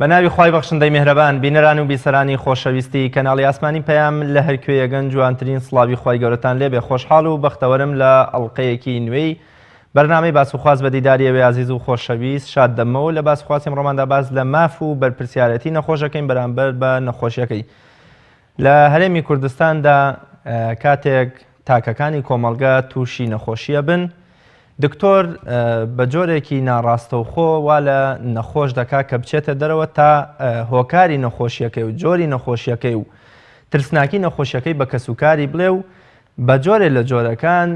بە ناوی خوای بەخشندەی میهرەبان بینەران و بیسەرانی خۆشەویستی کەناڵی ئاسمانی پەیام لە هەر کوێیەگەن جوانترین سڵاوی خوای گەورەتان لێبێ خۆشحاڵ و بەختەوەرم لە ئەڵقەیەکی نوێی بەرنامەی باسوخواست بە دیداری ئێوەی ئازیز و خۆشەویست شاد دەبمەوە لە باسوخواسی ئەمڕۆماندا باس لە ماف و بەرپرسیارەتی نەخۆشەکەین بەرامبەر بە نەخۆشیەکەی لە هەرێمی کوردستاندا کاتێک تاکەکانی کۆمەڵگە تووشی نەخۆشیە بن دکتۆر بە جۆرێکی ناڕاستەوخۆ وا لە نەخۆش دەکا کە بچێتە دەرەوە تا هۆکاری نەخۆشیەکەی و جۆری نەخۆشیەکەی و ترسناکی نەخۆشیەکەی بە کەسوکاری بڵێ و بە جۆرێ لە جۆرەکان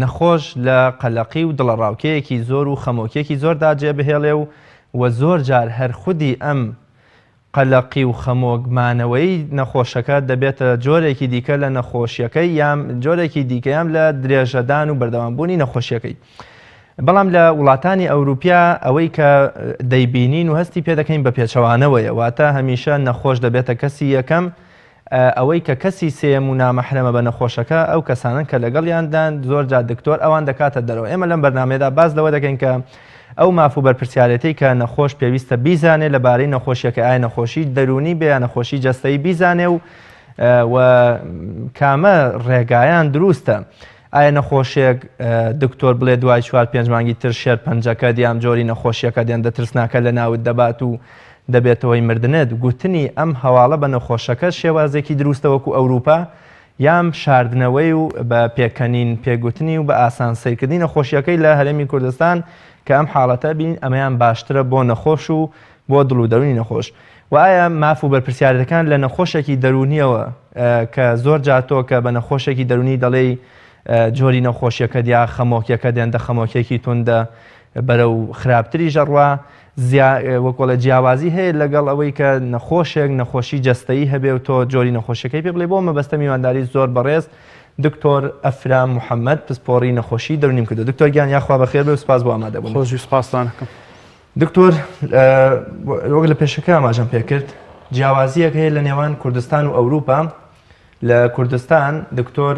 نەخۆش لە قەلەقی و دڵەڕاوکێیەکی زۆر و خەمۆکیەکی زۆردا جێ بهێڵێ و و زۆر جار هەر خودی ئەم قەلەقی و خەمۆک مانەوەی نەخۆشەکە دەبێتە جۆرێکی دیکە لە نەخۆشیەکەی یان جۆرێکی دیکە یان لە درێژەدان و بەردەوامبوونی نەخۆشیەکەی. بەڵام لە وڵاتانی ئەوروپیا ئەوەی کە دەیبینین و هەستی پێدەکەین بە پێچەوانەوەیە واتە هەمیشە نەخۆش دەبێتە کەسی یەکەم ئەوەی کە کەسی سێیەم و نامەحرەمە بە نەخۆشەکە ئەو کەسانەن کە لەگەڵیاندان، زۆر جار دکتۆر ئەوان دەکاتە دەرەوە. ئێمە لەم بەرنامەیەدا باس لەوە دەکەین کە ئەو ماف و بەرپرسیارێتیەی کە نەخۆش پێویستە بیزانێ لەبارەی نەخۆشیەکە ئایا نەخۆشی دەروونی بێ یا نەخۆشی جەستەیی بیزانێ و و کامە ڕێگایان دروستە. ئایا نەخۆشێک دکتۆر بڵێ دوای چوار پێنج مانگی تر شێرپەنجەکەت یان جۆری نەخۆشیەکەت یان دەترسناکە لە ناوت دەبات و دەبێتە هۆی مردنت، گوتنی ئەم هەواڵە بە نەخۆشەکە شێوازێکی دروستە وەکو ئەوروپا یان شاردنەوەی و بە پێکەنین پێگوتنی و بە ئاسان سەیرکردنی نەخۆشیەکەی لە هەرێمی کوردستان کە ئەم حاڵەتە بین ئەمەیان باشترە بۆ نەخۆش و بۆ دڵ و دەروونی نەخۆش و ئایا ماف و بەرپرسیارەتەکان لە نەخۆشێکی دەروونیەوە کە زۆر جار تۆ کە بە نەخۆشێکی دەروونی دەڵێی جۆری نەخۆشیەکەت یا خەمۆکیەکەت هێندە خەمۆکیەکی توندە بەرەو خراپتریش ئەڕوا وەکۆڵێ جیاوازی هەیە لەگەڵ ئەوەی کە نەخۆشێک نەخۆشی جەستەیی هەبێ و تۆ جۆری نەخۆشیەکەی پێ بڵێ بۆ مەبەستە میوانداری زۆر بەڕێز دکتۆر ئەفرام محەممەد پسپۆڕی نەخۆشی دەرونیم کردو دکتۆر گیان یاخوا بەخێر بێ و سپاس بۆ ئامادەبوون خۆشی سپاستان ئەکەم. دکتۆر وەک لە پێشەکە ئاماژەم پێکرد جیاوازیەک هەیە لە نێوان کوردستان و ئەوروپا لە کوردستان دکتۆر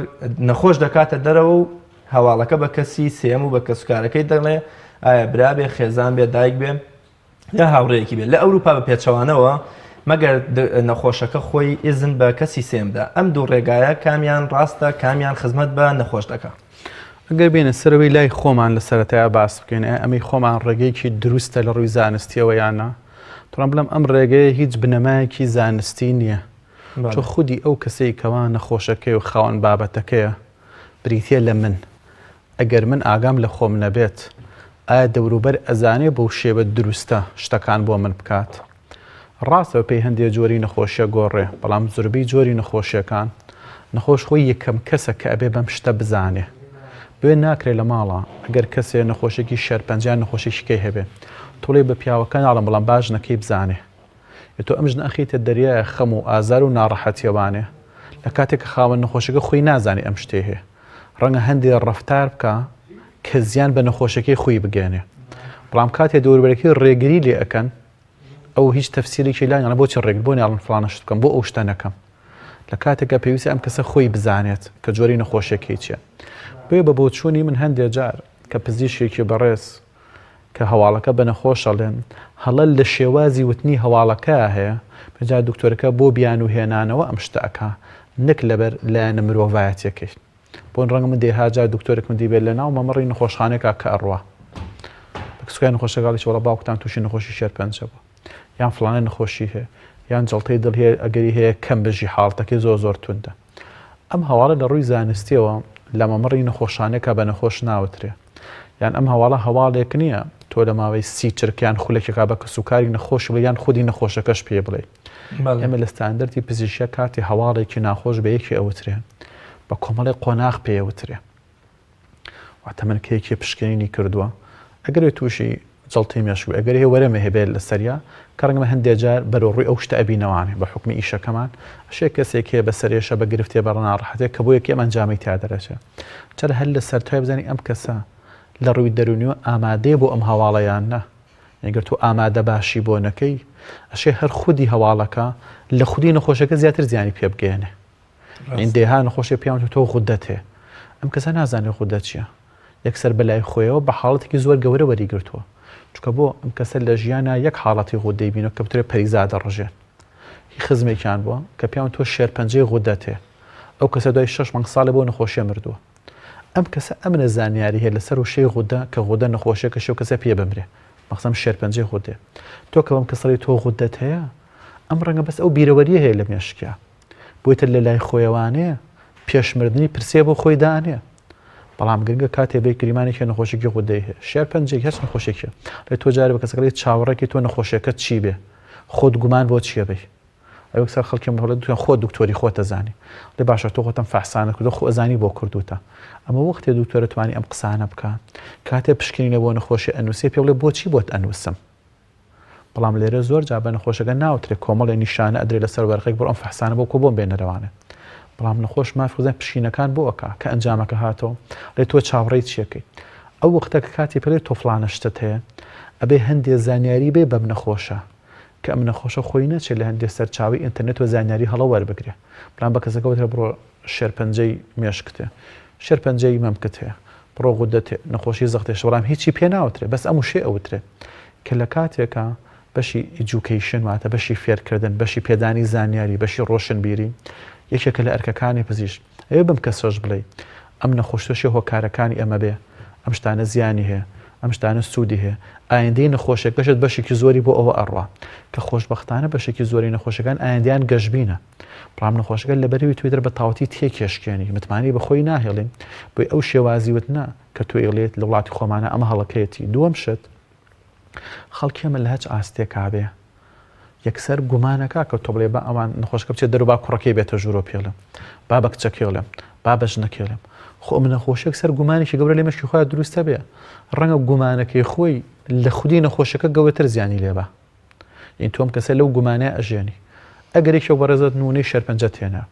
نەخۆش دەکاتە دەرەوە و هەواڵەکە بە کەسی سێم و بە کەسوکارەکەی دەڵێ ئایا برا بێ خێزان بێ دایک بێ یا هاوڕێیەکی بێت لە ئەوروپا بە پێچەوانەوە مەگەر نەخۆشەکە خۆی ئیزن بە کەسی سێمدا ئەم دوو ڕێگایە کامیان ڕاستە کامیان خزمەت بە نەخۆش دەکا ئەگەر بێینە سەرەوەی لای خۆمان لە سەرەتایا باس بکەین ئایا ئەمەی خۆمان ڕێگەیەکی دروستە لە ڕووی زانستیەوە یان نا؟ توانم بڵێم ئەم ڕێگەیە هیچ بنەمایەکی زانستی نییە چۆ خودی ئەو کەسەی کەوا نەخۆشەکەی و خاوەن بابەتەکەیە بریتە لە من ئەگەر من ئاگام لە خۆم نەبێت ئایا دەوروبەر ئەزانێ بەو شێوە دروستە شتەکان بۆ من بکات؟ ڕاستە بەپێی هەندێ جۆری نەخۆشیە گۆڕێ بەڵام زۆربەی جۆری نەخۆشیەکان نەخۆش خۆی یەکەم کەسە کە ئەبێ بەم شتە بزانێ بۆیە ناکرێ لە ماڵا ئەگەر کەسێ نەخۆشێکی شێرپەنجە یان نەخۆشێکی کەی هەبێ تۆ ڵێی بە پیاوەکە ناڵێم بەڵام با ژنەکەی بزانێ ئێ تۆ ئەم ژنە ئەخەیتە دەریایە خەم و ئازار و ناڕەحەتیەوانێ لە کاتێک کە خاوەن نەخۆشەکە خۆی نازانێ ئەم شتەی هەیە ڕەنگە هەندێ ڕەفتار بکا کە زیان بە نەخۆشەکەی خۆی بگەێنێ بەڵام کاتێ دەوروبەرەکەی ڕێگری لێ ئەکەن ئەو هیچ تەفسیرێکی لا نیە بۆچی ڕێگر بۆ ناڵن فڵانە شت بکەم بۆ ئەو شتە نەکەم لە کاتێکا پێویستە ئەم کەسە خۆی بزانێت کە جۆری نەخۆشیەکەی چییە بۆیە بە بۆچوونی من هەندێ جار کە پزیشکێکی بەڕێز کە هەواڵەکە بە نەخۆش ئەڵێن هەڵە لە شێوازی وتنی هەواڵەکە هەیە پێجا دکتۆرەکە بۆ بیان و هێنانەوە ئەم شتە ئەکا نەک لەبەر لایەنە مرۆڤایەتیەکەی بۆن ڕەنگە من دەیها جار دکتۆرێکم دیبێت لە ناو مەمەڕی نەخۆشخانەیەکا کە ئەڕوا بە کەسوکاری نەخۆشەکە ئەڵێ وەڵا باوکتان تووشی نەخۆشی شێرپەنجە بوو یان فڵانە نەخۆشی هەیە یان جەڵتەی دڵ هەیە ئەگەری هەیە کەم بژی حاڵەتەکەی زۆر زۆر توندە ئەم هەواڵە لە ڕووی زانستیەوە لە مەمەڕی نەخۆشانێکا بە نەخۆش ناوترێ یان ئەم هەواڵە هەواڵێک نییە تۆ لە ماوەی سی چرک یان خولەکێکا بە کەسوکاری نەخۆش بڵێ یان خودی نەخۆشەکەش پێ بڵێ ئێمە لە ستاندەرتی پزیشکە کاتی هەواڵێکی ناخۆش بە یەکێ ئەوترێ بە کۆمەڵی قۆناغ پێ ئەوترێ واتە من کە یەکێ پشکنینی کردووە ئەگەر تووشی جەڵتەی مێشک بێ ئەگەر هەیە وەرەمێ هەبێت لە سەریا کە ڕەنگە هەندێ جار بەرەو ڕووی ئەو شتە ئەبینەوانێ بە حوکمی ئیشەکەمان ئەشێ کەسێک هەیە بە سەرێشە بە گرفتێ بە ناڕەحەتێک کە بۆ یەکێ ئەم ئەنجامەی تیا دەرەچێ چرا هەر لە سەرتای بزانی ئەم کەسە لە ڕووی دەروونیەوە ئامادەیە بۆ ئەم هەواڵە یان نا ئەگەر تۆ ئامادە باشی بۆ نەکەی ئەشێ هەر خودی هەواڵەکە لە خودی نەخۆشەکە زیاتر زیانی پێ بگەیەنێ دێها نەخۆشی پێیان تۆ غودەت هەیە ئەم کەسە نازانێت غودە چییە یەکسەر بەلای خۆیەوە بە حاڵەتێکی زۆر گەورە وەریگرتووە. چونکە بۆ ئەم کەسە لە ژیانا یەک حاڵەتی غودەی بینەوە کە بترێ پەریزادە ڕژێن هی خزمێکیان بووە کە پیاون تۆ شێرپەنجەی غودەت هەیە ئەو کەسە دوای شەش مانگ ساڵێ بۆ نەخۆشیە مردووە ئەم کەسە ئەمنە زانیاری هەیە لەسەر وشەی غودە کە غودە نەخۆشیەکە شێو کەسە پێ بمرێ مەخزەم شێرپەنجەی غودەیە تۆ کە بەم کەسەڵی تۆ غودەت هەیە ئەم ڕەنگە بەس ئەو بیرەوەریە هەیە لە مێشکیا بۆی تر لە لای خۆیەوانەیە پێش مردنی پرسێ بۆ خۆی دانێ بەڵام گرنگە کاتێ بێ گریمانێکی نەخۆشیێکی غودەی هەیە شێرپەنجەی هەچ نەخۆشیێکی لە تۆ جارێ بە کەسەکەی چاوەڕێکی تۆ نەخۆشیەکە چی بێ خۆت گومان بۆ چیە بی ئەوێک سەر خەڵکی مەڵێ دوکتۆر خۆت دکتۆری خۆت ئەزانی ڵێ باشە تۆ خۆتم فەحسانە کردو خۆ ئەزانی بۆ کردوتە ئەمە وەختێ دکتۆرە توانی ئەم قسانە بکە کاتێ پشکنینە بۆ نەخۆشی ئەنووسێ پێ بڵێ بۆچی بۆت ئەنووسم بەڵام لێرە زۆر جا بە نەخۆشەکە ناوترێ کۆمەڵێ نیشانە ئەدرێ لەسەر وەرقێک بڕۆ ئەم فەحسانە بۆ کۆ بۆم بێنەرەوانێ بەڵام نەخۆش مافی خۆزان پشینەکان بۆ ئەکا کە ئەنجامەکە هاتەوە لێ تۆ چاوەڕێی چیەکەی ئەو وەختە کە کاتی پێ تۆ فڵانە شتت هەیە ئەبێ هەندێ زانیاری بێ بەم نەخۆشە کە ئەم نەخۆشە خۆی نەچێت لە هەندێ سەرچاوەی ئینتەرنێتەوە زانیاری هەڵە وەربگرێ بەڵام بە کەسەکە وترێ بڕۆ شێرپەنجەی مێشکت هەیە شێرپەنجەی مەمکت هەیە بڕۆ غودەت هەیە نەخۆشی زەختێش بەڵام هیچی پێ ناوترێ بەس ئەم وشەیە ئەوترێ کە لە کاتێکا بەشی education واتە بەشی فێرکردن بەشی پێدانی زانیاری بەشی ڕۆشنبیری یەکێکە لە ئەرکەکانی پزیشک ئەوێ بەم کەسەش بڵێی ئەم نەخۆشتەشی هۆکارەکانی ئەمە بێ، ئەم شتانە زیانی هەیە، ئەم شتانە سوودی هەیە، ئایندەی نەخۆشەکەشت بەشێکی زۆری بۆ ئەوە ئەڕوا، کە خۆشبەختانە بەشێکی زۆری نەخۆشەکان ئایندەیان گەشبینە، بەڵام نەخۆشەکە لەبەرئەوی تۆی تر بە تەواوەتی تێکێشکێنی، متمانەی بە خۆی ناهێڵی، بۆیە ئەو شێوازی وتنە کە تۆ ئەیڵێیت لە وڵاتی خۆمانا ئەمە هەڵەکەیەتی. دووەم شت، خەڵکی ئێمە لە هەچ ئاستێکا بێ یەکسەر گومانەکا کە تۆ بڵێ با ئەوان نەخۆشەکە بچێت دەرو با کوڕەکەی بێتە ژوورۆ پێڵێم با بە کچەکەی بڵێم با بە ژنەکەی بڵێم خۆ ئەم نەخۆشیەک سەر گومانێکی گەورە لە مێشکی خۆیان دروستە بێ ڕەنگە گومانەکەی خۆی لە خودی نەخۆشەکە گەورەتر زیانی لێبا این تۆم کەسە لەو گومانە ئەژێنی ئەگەر یەکێک بەڕێزت نمونەی شێرپەنجەت هێنا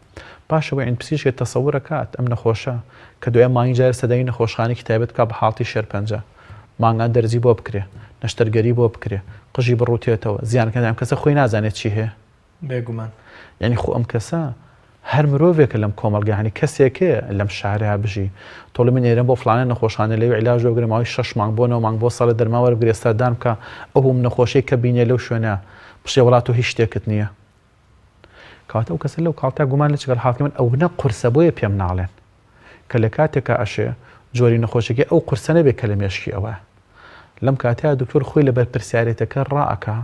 پاش ئەوەی عین پزیشکێک تەسەور ئەکات ئەم نەخۆشە کە دوای مانگی جارێ سەردانی نەخۆشخانەیەکی تایبەت بکات بە حاڵەتی شێرپەنجە مانگان دەرزی بۆ بکرێ نەشتەرگەری بۆ بکرێ قژی بڕوتێتەوە زیانەکان ئەم کەسە خۆی نازانێت چی هەیە بێگومان یعنی خۆ ئەم کەسە هەر مرۆڤێکە لەم کۆمەڵگا یانی کەسێک هەیە لەم شارە بژی تۆڵی من ئێرەم بۆ فڵانە نەخۆشخانە لەوێ عیلاج وەربگرە ماوەی شەش مانگ بۆ نۆ مانگ بۆ ساڵێ دەرمان وەربگرێ سەردان بکە ئەو نەخۆشیەی کە بینێ لەو شوێنە بشێ وەڵا تۆ هیچ شتێکت نییە کەواتە ئەو کەسە لەو کاڵتا گومان لە چگەڵ حاڵەتی من ئەونە قورسە بۆیە پێم ناڵێن کە لە کاتێکا ئەشێ جۆری نەخۆشیەکەی ئەو قورسە نەبێ کە لە مێشکی ئەوە لەم کاتەیا دکتۆر خۆی لە بەرپرسیارێتەکە ڕائەکا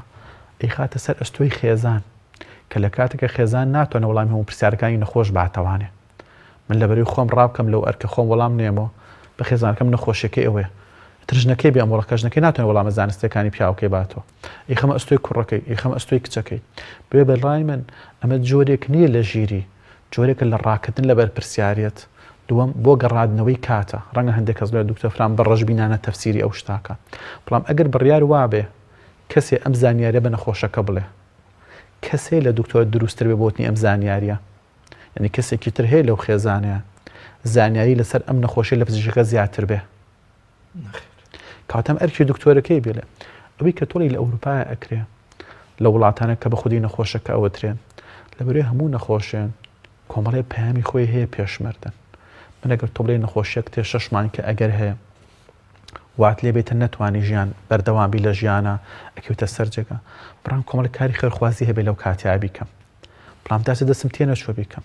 ئەیخاتە سەر ئەستۆی خێزان کە لە کاتێکە خێزان ناتوانێت وەڵامی هەموو پرسیارەکانی نەخۆش باتەوانێ من لەبەرەی خۆم ڕابکەم لەو ئەرکە خۆم وەڵام نێمەوە بە خێزانەکەم نەخۆشیەکەی ئەوەیە تر ژنەکەی بێ ئەم وەڵەکە ژنەکەی ناتوانێت وەڵامە زانستیەکانی پیاوەکەی باتەوە ئیخەمە ئەستۆی کوڕەکەی ئیخەمە ئەستۆی کچەکەی بێ بەڕای من ئەمە جۆرێک نییە لە ژیری جۆرێکە لە ڕاکردن لە بەرپرسیاریەت، دووەم بۆ گەڕادنەوەی کاتە، ڕەنگە هەندێک کەس بڵێ دکتۆر فلان بە ڕەشبینانە تەفسیری ئەو شتاکە، بەڵام ئەگەر بڕیار وابێ کەسێ ئەم زانیاریە بە نەخۆشەکە بڵێ، کەسێ لە دکتۆر دروستتر بێ بۆ وتنی ئەم زانیاریە، یانی کەسێکی تر هەیە لەو خێزانەیە زانیاری لەسەر ئەم نەخۆشیە لە پزیشکەکە زیاتر بێ؟ کەواتە ئەم ئەرکی دکتۆرەکەی بێلێ ئەوەی کە تۆڵی لە ئەوروپایە ئەکرێ لە وڵاتانە کە بە خودی نەخۆشەکە ئەوترێ لەبەرەی هەموو نەخۆشێ کۆمەڵێ پەیامی خۆی هەیە پێشمەردن من ئەگەر تۆ بڵێ نەخۆشیەک تێ شەش مانگ کە ئەگەر هەیە وات لێ بێتە نەتوانی ژیان بەردەوام بی لە ژیانە ئەکەوتە سەر جێگا بەڵام کۆمەڵی کاری خێرخوازی هەبێ لەو کاتیا بیکەم بەڵام تاسە دەستم تێ نەچووە بیکەم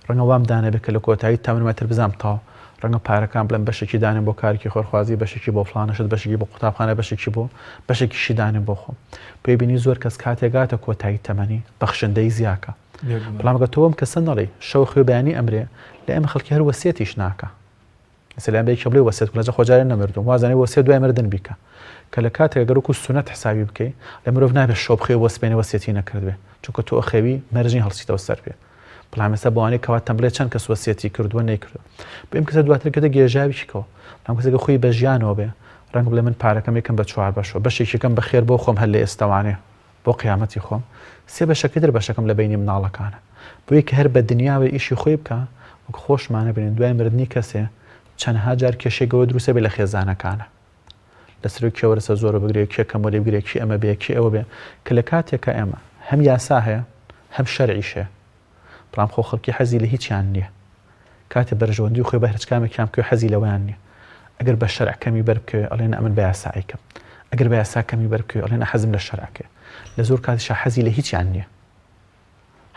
ڕەنگە وام دانەبێ کە لە کۆتایی تەمەنمە تر بزانم تاو ڕەنگە پارەکان بڵێم بەشێکی دانێم بۆ کارێکی خۆرخوازی بەشێکی بۆ فڵانە شت بەشێکی بۆ قوتابخانە بەشێکی بۆ بەشێکیشی دانێم بۆ خۆم پێی بینی زۆر کەس کاتێک گاتە کۆتایی تەمەنی بەخشندەی زیاکە بەڵام گە تۆ ئەم کەسە نەڵێی شەو خوێ بەیانی ئەمرێ لە ئێمە خەڵکی هەر وەسیەتیش ناکا مەسەلەن بە یەکێ بڵێ وەسیەت بکە لەجە خۆ جارێ نەمردووم وازانێ وەسیەت دوای مردن بیکە کە لە کاتێک گەر وەکو سونەت حسابی بکەی لە مرۆڤ نابێت شەو بخەوێ بۆ سبەینێ وەسیەتی نەکردبێ چونکە تۆ ئەخەوی مەرج نیە هەڵسیتەوە سەر پێ بەڵام ئێستا بەوانەی کەوا تەمبڵێ چەند کەس وەسیەتی کردووە نەیکردووە بۆ ئەم کەسە دواتر کەتە گێژاویی کەوە بەڵام کەسێکە خۆی بە ژیانەوە بێ ڕەنگ بڵێ من پارەکەم یەکەم بە چوار بەشەوە بەشێکیەکەم بە خێر بۆ خۆم هەر لە ئێستەوانێ بۆ قیامەتی خۆم سێ بەشەکەی تر بەشەکەم لە بەینی مناڵەکانە بۆیە کە هەر بە دنیاوێ ئیشی خۆی بکا وەک خۆشمانە بینین دوای مردنی کەسێ چەنەها جار کێشەی گەورە دروستە بێ لە خێزانەکانە لە سەرو کێ وەرسە زۆرە بگرێ کێ کەم وەری بگرێ کێ ئەمە بێ کێ ئەوە بێ کە لە کاتێکا ئێمە هەم یاسا هەیە هەم شەرعیش هەیە بەڵام خۆ خەڵکی حەزی لە هیچیان نییە کاتێ بەرژەوەندی خۆی بە هەرچ کامێکیان بکەوێ حەزی لەوەیان نییە ئەگەر بە شەرع کەمی بەر بکەوێ ئەڵێ نا ئەمن بە یاسا ئەیکەم. ئەگەر بە یاسا کەمی بەر بکەوێ ئەڵێ نا حەزم لە شەرعەکەیە. لە زۆر کاتیشا حەزی لە هیچیان نییە.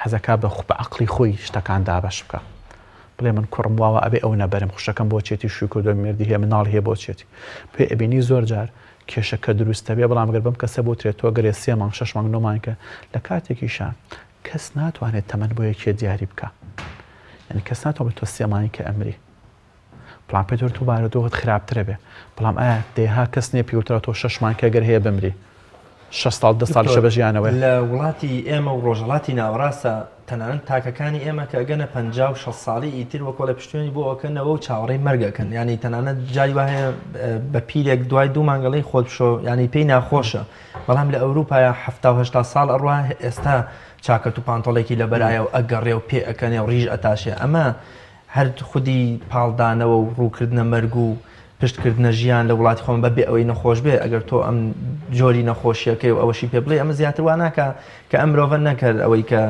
حەزەکا بە بە عەقڵی خۆی شتەکان دابەش بکا. بڵێ من کوڕم واوە ئەبێ ئەو نەبەرم، خوشەکەم بۆ چێتی شووی کردووە مێردی هەیە مناڵی هەیە بۆ چێتی. پێ ئەبینی زۆر جار کێشەکە دروست ئەبێ بەڵام گەر بەم کەسە بوترێت تۆ گەرێ سێ مانگ شەش مانگ نۆ مانگ کە لە کاتێکیشا کەس ناتوانێت تەمەن بۆ یەکێ دیاری بکا. یانی کەس ناتوانێت تۆ سێ مانگی کە ئەمری. بەڵام پێت وەر تۆ بارودۆخت خراپترە بێ بەڵام ئایا دەیها کەس نییە پێوترا تۆ شەش مانگ کە گەر هەیە بمری شەش ساڵ دە ساڵیشە بە ژیانەوەیە. لە وڵاتی ئێمە و ڕۆژهەڵاتی ناوەڕاستە تەنانەت تاکەکانی ئێمە کە ئەگەنە 50 و 60 ساڵی ئیتر وەکۆڵێ پشتێنی بۆ ئەکەنەوە و چاوەڕێی مەرگ ئەکەن یانی تەنانەت جاری وا هەیە بە پیرێک دوای دوو مانگ ئەڵێی خۆت بشۆ یانی پێی ناخۆشە بەڵام لە ئەوروپایا 70 و 80 ساڵ ئەڕوا ئێستا چاکەت و پانتۆڵێکی لەبەرایە و ئەگەڕێ و پێ ئەکەنێ و ڕیش ئەتاشێ ئەمە هەر خودی پاڵدانەوە و ڕووکردنە مەرگ و پشتکردنە ژیان لە وڵاتی خۆمان بەبێ ئەوەی نەخۆش بێ ئەگەر تۆ ئەم جۆری نەخۆشیەکەی و ئەوەشی پێ بڵێ ئەمە زیاتر وا ناکا کە ئەم مرۆڤە نەکرد ئەوەی کە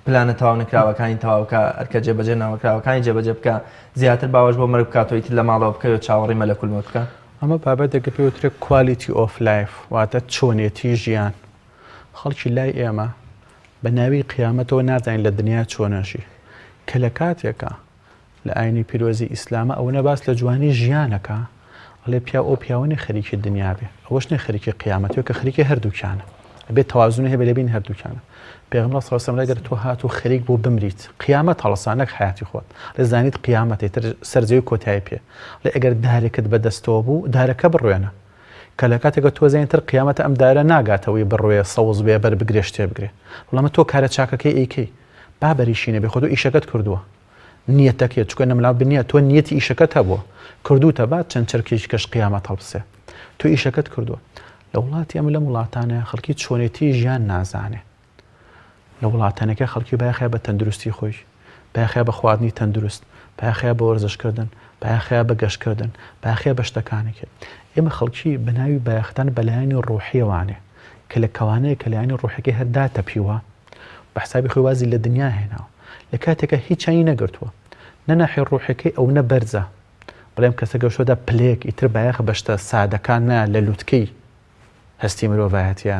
پلانە تەواو نەکراوەکانی تەواوکە ئەرکە جێبەجێ ناوەکراوەکانی جێبەجێ بکە زیاتر باوەش بۆ مەرگ بکاتەوە ئیتر لە ماڵەوە بکەوێت چاوەڕێی مەلەکول مەوت بکە. ئەمە بابەتێکە پێی وترێ quality of life واتە چۆنێتی ژیان. خەڵکی لای ئێمە بە ناوی قیامەتەوە نازانین لە دنیا چۆن ئەژی کە لە کاتێکا لە ئاینی پیرۆزی ئیسلامە ئەوەنە باس لە جوانی ژیانەکا ئەڵێ پیاو ئەو پیاوە نیە خەریکی دنیا بێ ئەوەش نیە خەریکی قیامەت بێ کە خەریکی هەردووکیانە ئەبێ تەوازنی هەبێ لە بین هەردووکیانە پێغەمبەر صلی الله علیه و سلم گەر تۆ هات و خەریک بوو بمریت قیامەت هەڵسا نەک حیاتی خۆت لە زانیت قیامەت تر سەرجەوی کۆتایی پێ لە ئەگەر دارێکت بەدەستەوە بوو دارەکە بڕوێنە کە لە کاتێکە تۆ زانیت تر قیامەتە ئەم دارە ناگاتەوەی بڕوێ سەوز بێ بەر بگرێ شتێ بگرێ بەڵام تۆ کارە چاکەکەی ئەیکەی با بەریشی نەبێ خۆ تۆ ئیشەکەت کردووە نیەتەکەی چونکە نەملا بنیە تۆ نیەتی ئیشەکەت هەبووە کردوتە با چەند چرکێکی کەش قیامەت هەڵبسێ تۆ ئیشەکەت کردووە لە وڵاتی ئەمە لەم وڵاتانە خەڵکی چۆنێتی ژیان نازانێ لە وڵاتەنەکە خەڵکی بایەخە بە تەندروستی خۆی، بایەخە بە خواردنی تەندروست، بایەخە بە وەرزشکردن، بایەخە بە گەشتکردن، بایەخە بە شتەکانێکی. ئێمە خەڵکی بە ناوی بایەخدان بە لایەنی ڕۆحییەوانێ کە لە کەوانەیە کە لایەنی ڕۆحیەکەی هەر داتەپیوە بە حسابی خۆی وازی لە دنیا هێناوە لە کاتێکا هیچیانی نەگرتووە نە ناحیە ڕۆحیەکەی ئەونە بەرزە بڵێم کەسە گەشتۆتە پلەیەک ئیتر بایەخ بە شتە سادەکان نا لە لوتکەی هەستی مرۆڤایەتیە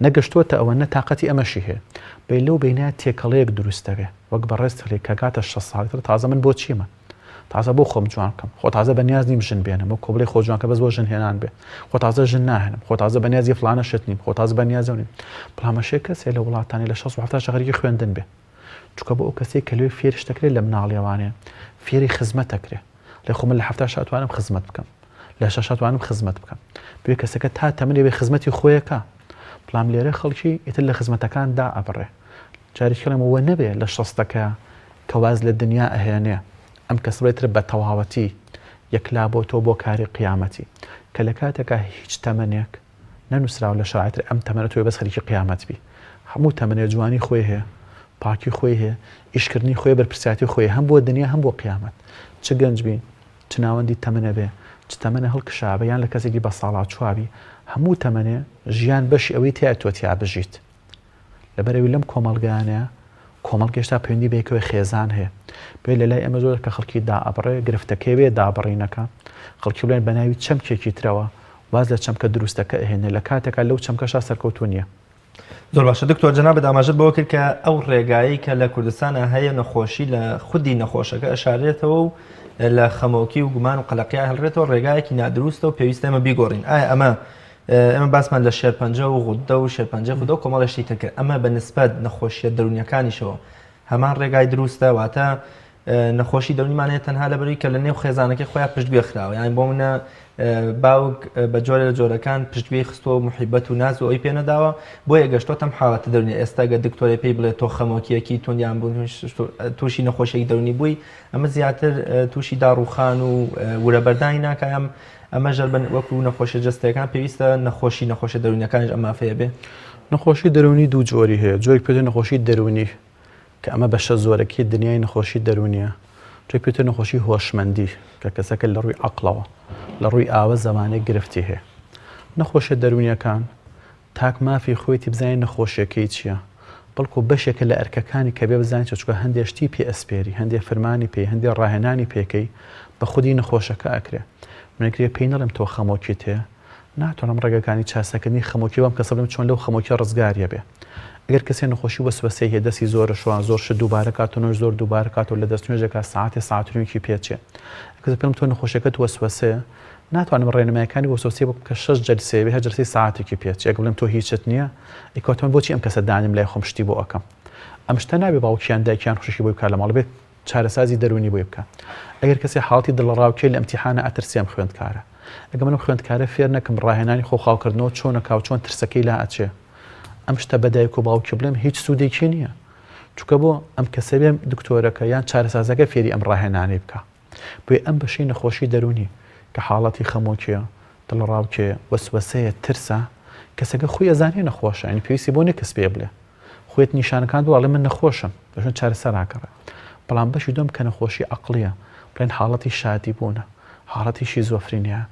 نە گەشتۆتە ئەوە نە تاقەتی ئەمەشی هەیە بەی لەو بەینە تێکەڵەیەک دروست دەبێ وەک بەڕێزت هەڵی کە گاتە 60 ساڵی تر تازە من بۆ چیمە تازە بۆ خۆم جوان بکەم خۆ تازە بە نیاز نیم ژن بێنم وەک بڵێ خۆ جوان کە بەس بۆ ژن هێنان بێ خۆ تازە ژن ناهێنم خۆ تازە بە نیازی فلانە شت نیم خۆ تازە بە نیازەوە نیم بەڵام ئەشێ کەسێ لە وڵاتانی لە 60 و 70 شەغەریکی خوێندن بێ چونکە بۆ ئەو کەسەی کە لێ فێرش دەکرێت لە مناڵیەوانێ فێری خزمەت دەکرێ ڵێ خۆ من لە حەفتاشا ئەتوانم خزمەت بکەم لە شەشا توانم خزمەت بکەم بێ کەسەکە تا تەمەنی بێ خزمەتی خۆیەکە بەڵام لێرە خەڵکی ئیتر لە خزمەتەکان دا ئەبڕێ جارێکی کەڵێم وە نەبێ لە شەستەکە کە واز لە دنیا ئەهێنێ ئەم کەسە بڵێ تر بە تەواوەتی یەکلا بۆ تۆ بۆ کاری قیامەتی کە لە کاتێکا هیچ تەمەنێک نەنووسراوە لە شەرعی تر ئەم تەمەنە تۆی بەس خەریکی قیامەت بی هەموو تەمەنێ جوانی خۆی هەیە پاکی خۆی هەیە ئیشکردنی خۆی بەرپرسیاتی خۆی هەم بۆ دنیا هەم بۆ قیامەت چ گەنج بین چ ناوەندی تەمەنە بێ چ تەمەنە هەڵکشابێ یان لە کەسێکی بەساڵاچوابی هەموو تەمەنێ ژیان بەشی ئەوەی تیا تۆ تیا بژیت لەبەرئەوی لەم کۆمەڵگایانەیا کۆمەڵگە هێشتا پەیوەندی بەیەکەوەی خێزان هەیە بۆیە لەلای ئێمە زۆر کە خەڵکی دائەبڕێ گرفتەکەی بێ دابڕینەکە خەڵکی بڵێن بە ناوی چەمکێکی ترەوە واز لە چەمکە دروستەکە ئەهێنێ لە کاتێکا لەو چەمکەشا سەرکەوتوو نییە. زۆر باشە دکتۆر جەنابت ئاماژەت بەوە کرد کە ئەو ڕێگایەی کە لە کوردستانا هەیە نەخۆشی لە خودی نەخۆشەکە ئەشارێتەوە و لە خەمۆکی و گومان و قەلەقیا هەڵرێتەوە ڕێگایەکی نادروستە و پێویستە ئێمە بیگۆڕین ئایا ئەمە ئێمە باسمان لە شێرپەنجە و غوددە و شێرپەنجەی غودە و کۆمەڵێ شتی تر کرد ئەمە بە نسبەت نەخۆشیە دەروونیەکانیشەوە هەمان ڕێگای دروستە واتە نەخۆشی دەرونیمان هەیە تەنها لەبەروی کە لە نێو خێزانەکەی خۆیان پشتگوێ خراوە یان بۆ منە باوک بە جۆرە لە جۆرەکان پشتگوێی خستووە و محیبەت و ناز و ئەوی پێ نەداوە بۆیە گەشتۆتە ئەم حاڵەتە دەرونی ئێستا گە دکتۆرێ پێی بڵێ تۆ خەمۆکیەکی توندیان بوون تووشی نەخۆشیێکی دەرونی بووی ئەمە زیاتر تووشی داڕوخان و ورەبەردانی ناکەم ئەمەش هەر بە وەکو نەخۆشیە جەستەیەکان پێویستە نەخۆشی نەخۆشیە دەروونیەکانیش ئەم مافەیە بێ. نەخۆشی دەروونی دوو جۆری هەیە، جۆرێک پێ دەڵێن نەخۆشی دەروونی کە ئەمە بەشە زۆرەکی دنیای نەخۆشی دەروونیە، جۆرێک پێ دەڵێن نەخۆشی هۆشمەندی کە کەسەکە لە ڕووی عەقڵەوە لە ڕووی ئاوە زەمانێک گرفتی هەیە. نەخۆشیە دەروونیەکان تاک مافی خۆیەتی بزانێت نەخۆشیەکەی چیە، بەڵکو بەشێکە لە ئەرکەکانی کە بێ بزانێت چیە، چونکە هەندێ شتی پێ ئەسپێری، هەندێ فرمانی پێی، هەندێ ڕاهێنانی پێکەی بە خودی نەخۆشەکە ئەکرێ. من ئەکرێ پێی نەڵێم تۆ خەمۆکیت هەیە، ناتوانم ڕێگەکانی چارسەکردنی خەمۆکی بەم کەسە بڵێم چۆن لەو خەمۆکیە ڕزگاریە بێ. ئەگەر کەسێ نەخۆشی وەسوەسەی هەیە دەستی زۆر ئەشوا زۆر شت دووبارە کات و نوێژ زۆر دووبارە کات و لە دەست نوێژێکا سەعاتێ سەعات و نیوێکی پێ چێ. ئەگەر پێم تۆ نەخۆشیەکەت وەسوەسەیە ناتوانم ڕێنمایەکانی وەسوەسەی بۆ بکەم کە شەش جەلسەیە بێ هەر جەلسەی سەعاتێکی پێ چێ. ئەگەر بڵێم تۆ هیچت نییە ئەی کەواتە من بۆچی ئەم کەسە دانێم لای خۆم شتی بۆ ئەکەم؟ ئەم شتە نابێ باوکی یان دایکی یان خوشکی بۆی بکا لە ماڵ بێت چارەسازی دەروونی بۆی بکا. ئەگەر کەسێ حاڵەتی دڵەڕاوکێ لە ئیمتیحانا ئەترسێ ئەم خوێندکارە. ئەگەر من ئەم خوێندکارە فێر نەکەم ڕاهێنانی خۆ خاوکردنەوە چۆن ئەکا و چۆن ترسەکەی لا ئەچێ ئەم شتە بە دایک و باوکی بڵێم هیچ سوودێکی نییە. چونکە بۆ ئەم کەسە بێ دکتۆرەکە یان چارەسازەکە فێری ئەم ڕاهێنانەی بکا. بۆیە ئەم بەشەی نەخۆشی دەروونی کە حاڵەتی خەمۆکیە، دڵەڕاوکێ، وەسوەسەیە، ترسە، کەسەکە خۆی ئەزانێ نەخۆشە یانی پێویستی بۆ نیە کەس پێ بڵێ. خۆیت نیشانەکان بڵێ ئەڵێ من نەخۆشم بەشون چارەسەر ئاکەڕێ بەڵام بەشی دوم کە نەخۆشی عەقڵیە بڵێن حاڵەتی شادی بوونە حاڵەتی شیزۆفرینیا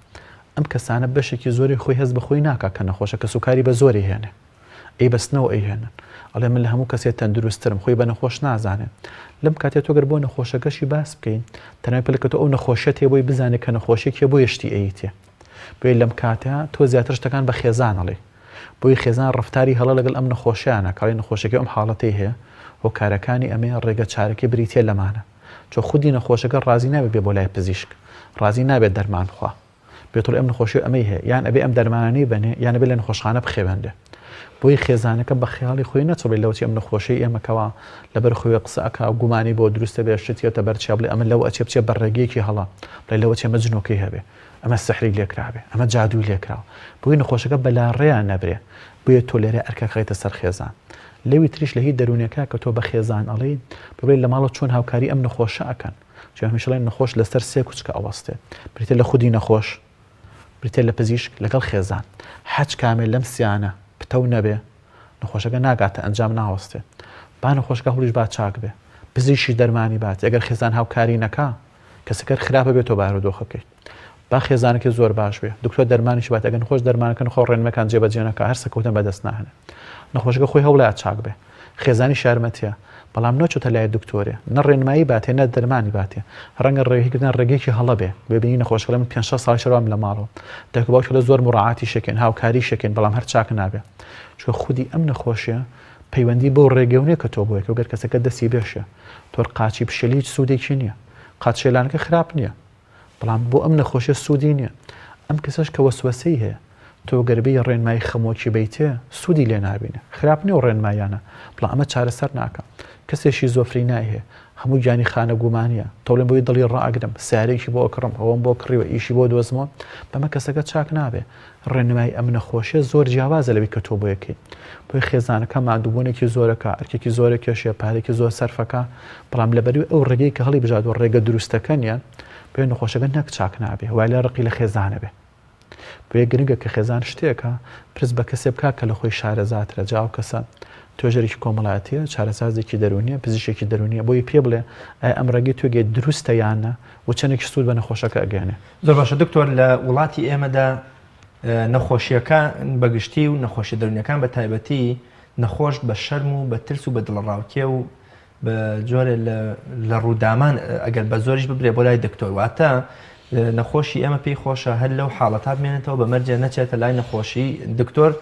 ئەم کەسانە بەشێکی زۆری خۆی هەست بە خۆی ناکا کە نەخۆشە کەسوکاری بە زۆری هێنێ ئەی بەستنەوە ئەیهێنن ئەڵێ من لە هەموو کەسێ تەندروستترم خۆی بە نەخۆش نازانێ لەم کاتێ تۆ گەر بۆ نەخۆشەکەشی باس بکەین تەنها پلکە تۆ ئەو نەخۆشیەت هەیە بۆی بزانێ کە نەخۆشیەکیە بۆیە شتی ئەیتێ بۆیە لەم کاتە تۆ زیاتر شتەکان بە خێزان ئەڵێی بۆیە خێزان ڕەفتاری هەڵە لەگەڵ ئەم نەخۆشەیا ناکا، ئەڵێ نەخۆشەکەی ئەم حاڵەتەی هەیە، هۆکارەکانی ئەمەیە، ڕێگە چارەکەی بریتیە لەمانە. چۆ خودی نەخۆشەکە ڕازی نابێت بێ بۆ لای پزیشک، ڕازی نابێت دەرمان بخوا. بێت بڵێ ئەم نەخۆشیە ئەمەی هەیە، یان ئەبێ ئەم دەرمانانەی بەنێ، یان ئەبێ لە نەخۆشخانە بخەوێنرێ. بۆیە خێزانەکە بە خەیاڵی خۆی نەچڵێ لەوەتی ئەم نەخۆشەی ئێمە کەوا لەبەر خۆی قسە ئەکا و گومانی بۆ دروست دەبێ، شت یەتە بەر چیا بڵێ ئەمە لەوە ئەچێ بچێ بە ڕێگەیەکی هەڵە، بڵێ لەوە چێ ئەمە جنۆکەی هەبێ. ئەمە سحری لێکرابێ ئەمە جادووی لێکراوە بۆیە نەخۆشەکە بەلاڕێیا نەبرێ بۆیە تۆ لێرە ئەرکەک خەیتە سەر خێزان لەوی تریش لە هی دەروونەکە کە تۆ بە خێزان ئەڵێی بڵێ لە ماڵەوە چۆن هاوکاری ئەم نەخۆشە ئەکەن چون هەمیشە ئەڵێن نەخۆش لەسەر سێ کوچکە ئەوەستێ بریتە لە خودی نەخۆش بریتە لە پزیشک لەگەڵ خێزان هەچ کامێ لەم سیانە پتەو نەبێ نەخۆشەکە ناگاتە ئەنجام ناوەستێ با نەخۆشەکە هەوڵیش با چاک بێ پزیشکی دەرمانی بات ئەگەر خێزان هاوکاری نەکا کەسەکەر خراپە بێت تۆ بارودۆخەکەی با خێزانەکەی زۆر باش بێ دکتۆر دەرمانیش بات ئەگەر نەخۆش دەرمانەکە نەخۆ ڕێنمەکان جێبەجێ نەکا هەر سەکەوتن بەدەست ناهێنێ نەخۆشەکە خۆی هەوڵیا چاک بێ خێزانی شارمەتیە بەڵام نەچۆتە لای دکتۆرێ نە ڕێنمایی باتێ نە دەرمانی باتێ ڕەنگە ڕێگەکردن ڕێگەیەکی هەڵە بێ ببینی نەخۆشەکە من پێ شەش ساڵی شەوام لە ماڵەوە دایک و باوکی لە زۆر مڕاعاتی شەکەن هاوکاری شەکەن بەڵام هەر چاک نابێ چونکە خودی ئەم نەخۆشیە پەیوەندی بەو ڕێگەو نیە کە تۆ بۆیە گەر کەسەکە دەستی بێشێ تۆر قاچی بشێلی هیچ سوودێکی نییە قاچ شێلانەکە خراپ نییە بەڵام بۆ ئەم نەخۆشیە سوودی نییە ئەم کەسەش کە وەسوەسەی هەیە تۆ گەر بێی ڕێنمایی خەمۆکی بەیتێ سوودی لێ نابینێ خراپ نییە و ڕێنماییانە بەڵام ئەمە چارەسەر ناکا کەسێ شیزۆفرینای هەیە هەموو گیانی خانە گومانیە تۆڵێن بۆی دڵی ڕائەگرم سیارەیەکی بۆ ئەکڕم ئەوەم بۆ کڕیوە ئیشی بۆ دۆزمەوە بەمە کەسەکە چاک نابێ ڕێنمایی ئەم نەخۆشیە زۆر جیاوازە لەوەی کە تۆ بۆیەکەی بۆی خێزانەکە ماندووبوونێکی زۆرەکە ئەرکێکی زۆرە کێشێ پارێکی زۆر سەرفەکە بەڵام لەبەروی ئەو ڕێگەی کە هەڵی بژاردوە ڕێگە دروستەکە نیە بۆیە نەخۆشەکە نەک چاک نابێ وای لە ڕقی لە خێزانە بێ بۆیە گرنگە کە خێزان شتێکە پرس بە کەسێ بکا کە لە خۆی شارەزاترە جا ئەو کەسە توێژەرێکی کۆمەڵایەتیە چارەسازێکی دەروونیە پزیشکێکی دەروونیە بۆی پێ بڵێ ئایا ئەم ڕێگەی تۆ گەی دروستە یان نا و چەندێکی سوود بە نەخۆشەکە ئەگەیەنێ. زۆر باشە دکتۆر لە وڵاتی ئێمەدا نەخۆشیەکان بەگشتی و نەخۆشیە دەروونیەکان بە تایبەتی نەخۆش بە شەرم و بە ترس و بە دڵەڕاوکێ و بە جۆرێ لە ڕوودامان ئەگەر بە زۆریش ببرێ بۆ لای دکتۆر واتە نەخۆشی ئێمە پێی خۆشە هەر لەو حاڵەتا بمێنێتەوە بە مەرجێ نەچێتە لای نەخۆشی دکتۆر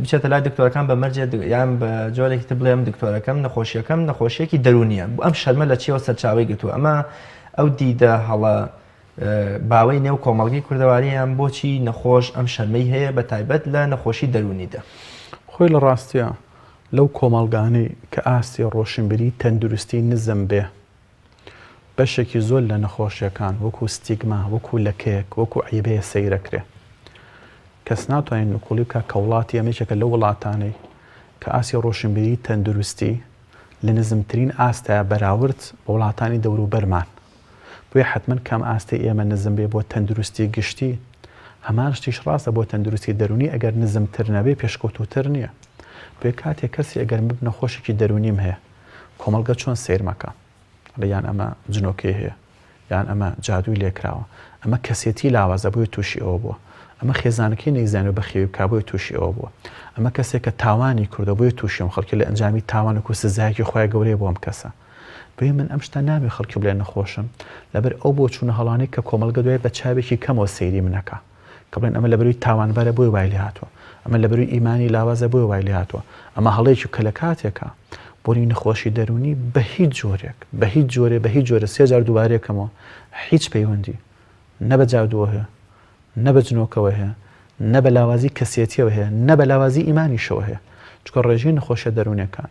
بچێتە لای دکتۆرەکان بە مەرجێ یان بە جۆرێکی تر بڵێم دکتۆرەکەم نەخۆشیەکەم نەخۆشیەکی دەرونیە ئەم شەرمە لە چیەوە سەرچاوی گرتووە ئەمە ئەو دیدە هەڵە باوەی نێو کۆمەڵگەی کوردەواریان بۆچی نەخۆش ئەم شەرمەی هەیە بە تایبەت لە نەخۆشی دەرونیدا خۆی لە ڕاستە لەو کۆمەڵگانەی کە ئاستی ڕۆشنبیری تەندروستی نزم بێ بەشێکی زۆر لە نەخۆشیەکان وەکو ستیگما، وەکو لەکەیەک، وەکو عەیبەیە سەیرەکرێ. کەس ناتوانێت نکوڵی بکات کە وڵاتی ئێمە یەکێکە لەو وڵاتانەی کە ئاستی ڕۆشنبیری تەندروستی لە نزمترین ئاستایە بەراورد بە وڵاتانی دەوروبەرمان. بۆیە حەتمەن کەم ئاستەی ئێمە نزم بێ بۆ تەندروستی گشتی، هەمان شتیش ڕاستە بۆ تەندروستی دەروونی ئەگەر نزمتر نەبێ پێشکەوتووتر نییە. بۆیە کاتێک کەسی ئەگەر من نەخۆشێکی دەروونیم هەیە کۆمەڵگە چۆن سەیرمەکا ئەڵێ یان ئەمە جنۆکەی هەیە یان ئەمە جادووی لێکراوە ئەمە کەسێتی لاوازە بۆیە تووشی ئەوە بووە ئەمە خێزانەکەی نەیزانیوە بەخێوی بکا بۆیە تووشی ئەوە بووە ئەمە کەسێکە تاوانی کردووە بۆیە تووشی ئەم خەڵکی لە ئەنجامی تاوانێک و سزایەکی خوای گەورەیە بۆ ئەم کەسە بۆیە من ئەم شتە نامێ خەڵکی بڵێن نەخۆشم لەبەر ئەو بۆچوونە هەڵانەی کە کۆمەڵگە دوای بە چاوێکی کەمەوە سەیری منەکە. کە بڵێن ئەمە لەبەروی تاوانبارە بۆیە وای لێ هاتووە، ئەمە لەبەروی ئیمانی لاوازە بۆیە وای لێ هاتووە، ئەمە هەڵەیەکی کە لە کاتێکا بۆنی نەخۆشی دەروونی بە هیچ جۆرێک بە هیچ جۆرێ بە هیچ جۆرە سێ جار دووبارەی کەمەوە هیچ پەیوەندی نە بە جادووە هەیە نە بە جنۆکەوە هەیە نە بە لاوازی کەسێتیەوە هەیە نە بە لاوازی ئیمانیشەوە هەیە چونکە ڕێژەی نەخۆشیە دەروونیەکان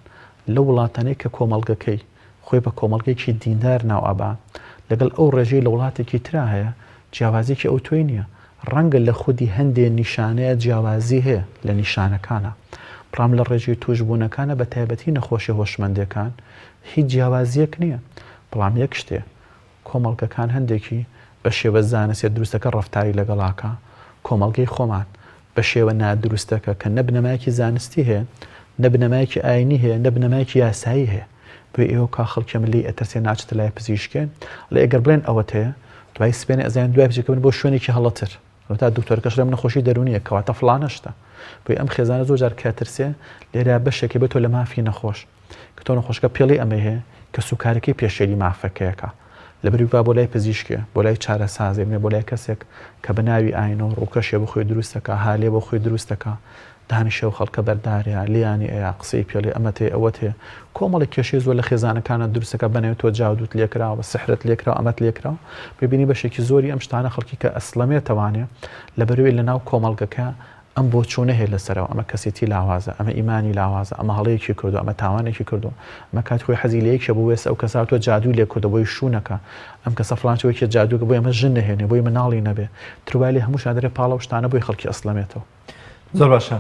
لەو وڵاتانەی کە کۆمەڵگەکەی خۆی بە کۆمەڵگەیەکی دیندار ناو ئەبا، لەگەڵ ئەو ڕێژەی لە وڵاتێکی ترا هەیە، جیاوازیەکی ئەوتۆی نیە. ڕەنگە لە خودی هەندێ نیشانەیا جیاوازی هەیە لە نیشانەکانا، بەڵام لە ڕێژەی توشبوونەکانا بە تایبەتی نەخۆشیە هۆشمەندیەکان هیچ جیاوازیەک نیە. بەڵام یەک شتێ کۆمەڵگەکان هەندێکی بە شێوە زانستیە دروستەکە ڕەفتاری لەگەڵاکا، کۆمەڵگەی خۆمان بە شێوە نادروستەکە کە نە بنەمایەکی زانستی هەیە، نە بنەمایەکی ئاینی هەیە، نە بنەمایەکی یاسایی هەیە. بۆیە ئێوە کا خەڵکی ئەمە لێی ئەترسێ ناچێتە لای پزیشکێ، ئەڵێ ئەگەر بڵێن ئەوەت هەیە، دوای سبەینێ ئەزانین دوای پزیشکەکە بن بۆ شوێنێکی هەڵەتر. ئەوەتا دکتۆرەکەش ئەڵێ ئەم نەخۆشی دەروونیە کەواتە فڵانە شتە. بۆیە ئەم خێزانە زۆر جار کە ئەترسێ لێرە بەشێکە بێتەوە لە مافی نەخۆش. کە تۆ نەخۆشەکە پێڵی ئەمەی هەیە، کەسوکارەکەی پێشێلی مافەکەیەکە. لەبری با بۆ لای پزیشکێ، بۆ لای چارەسازێک بنێ، بۆ لای کەسێک کە بە ناوی ئاینەوە ڕووکەشێ بۆ خۆی دروست دەکا، هالێ بۆ خۆی دروست دەکا، دانیشێ و خەڵکە بەردارێ، لێیانی ئەیا، قسەی پێڵێ، ئەمەت هەیە، ئەوەت هەیە. کۆمەڵێک کێشەی زۆر لە خێزانەکانا دروست دەکا، بە ناوی تۆ جادووت لێ کراوە، سحرت لێ کراوە، ئەمەت لێ کراوە. ببینی بەشێکی زۆری ئەم شتانە خەڵکی کە ئەسڵەمێتەوانێ، لەبەرئەوەی لە ناو کۆمەڵگەکە ئەم بۆچوونە هەیە لەسەرەوە، ئەمە کەسێتی لاوازە، ئەمە ئیمانی لاوازە، ئەمە هەڵەیەکی کردووە، ئەمە تاوانێکی کردووە، ئەمە کاتی خۆی حەزی لە یەکێ بوو ئێستا ئەو کەسە هاتووە جادووی لێ کردووە بۆی شوو نەکا، ئەم کەسە فڵان چی وەکێ جادووگە بۆی ئەمە ژن نەهێنێ، بۆی مناڵی نەبێ، تر وای لێ هەمووشیان دەرێ پاڵ ئەو شتانە بۆی خەڵکی ئەسڵەمێتەوە. زۆر باشە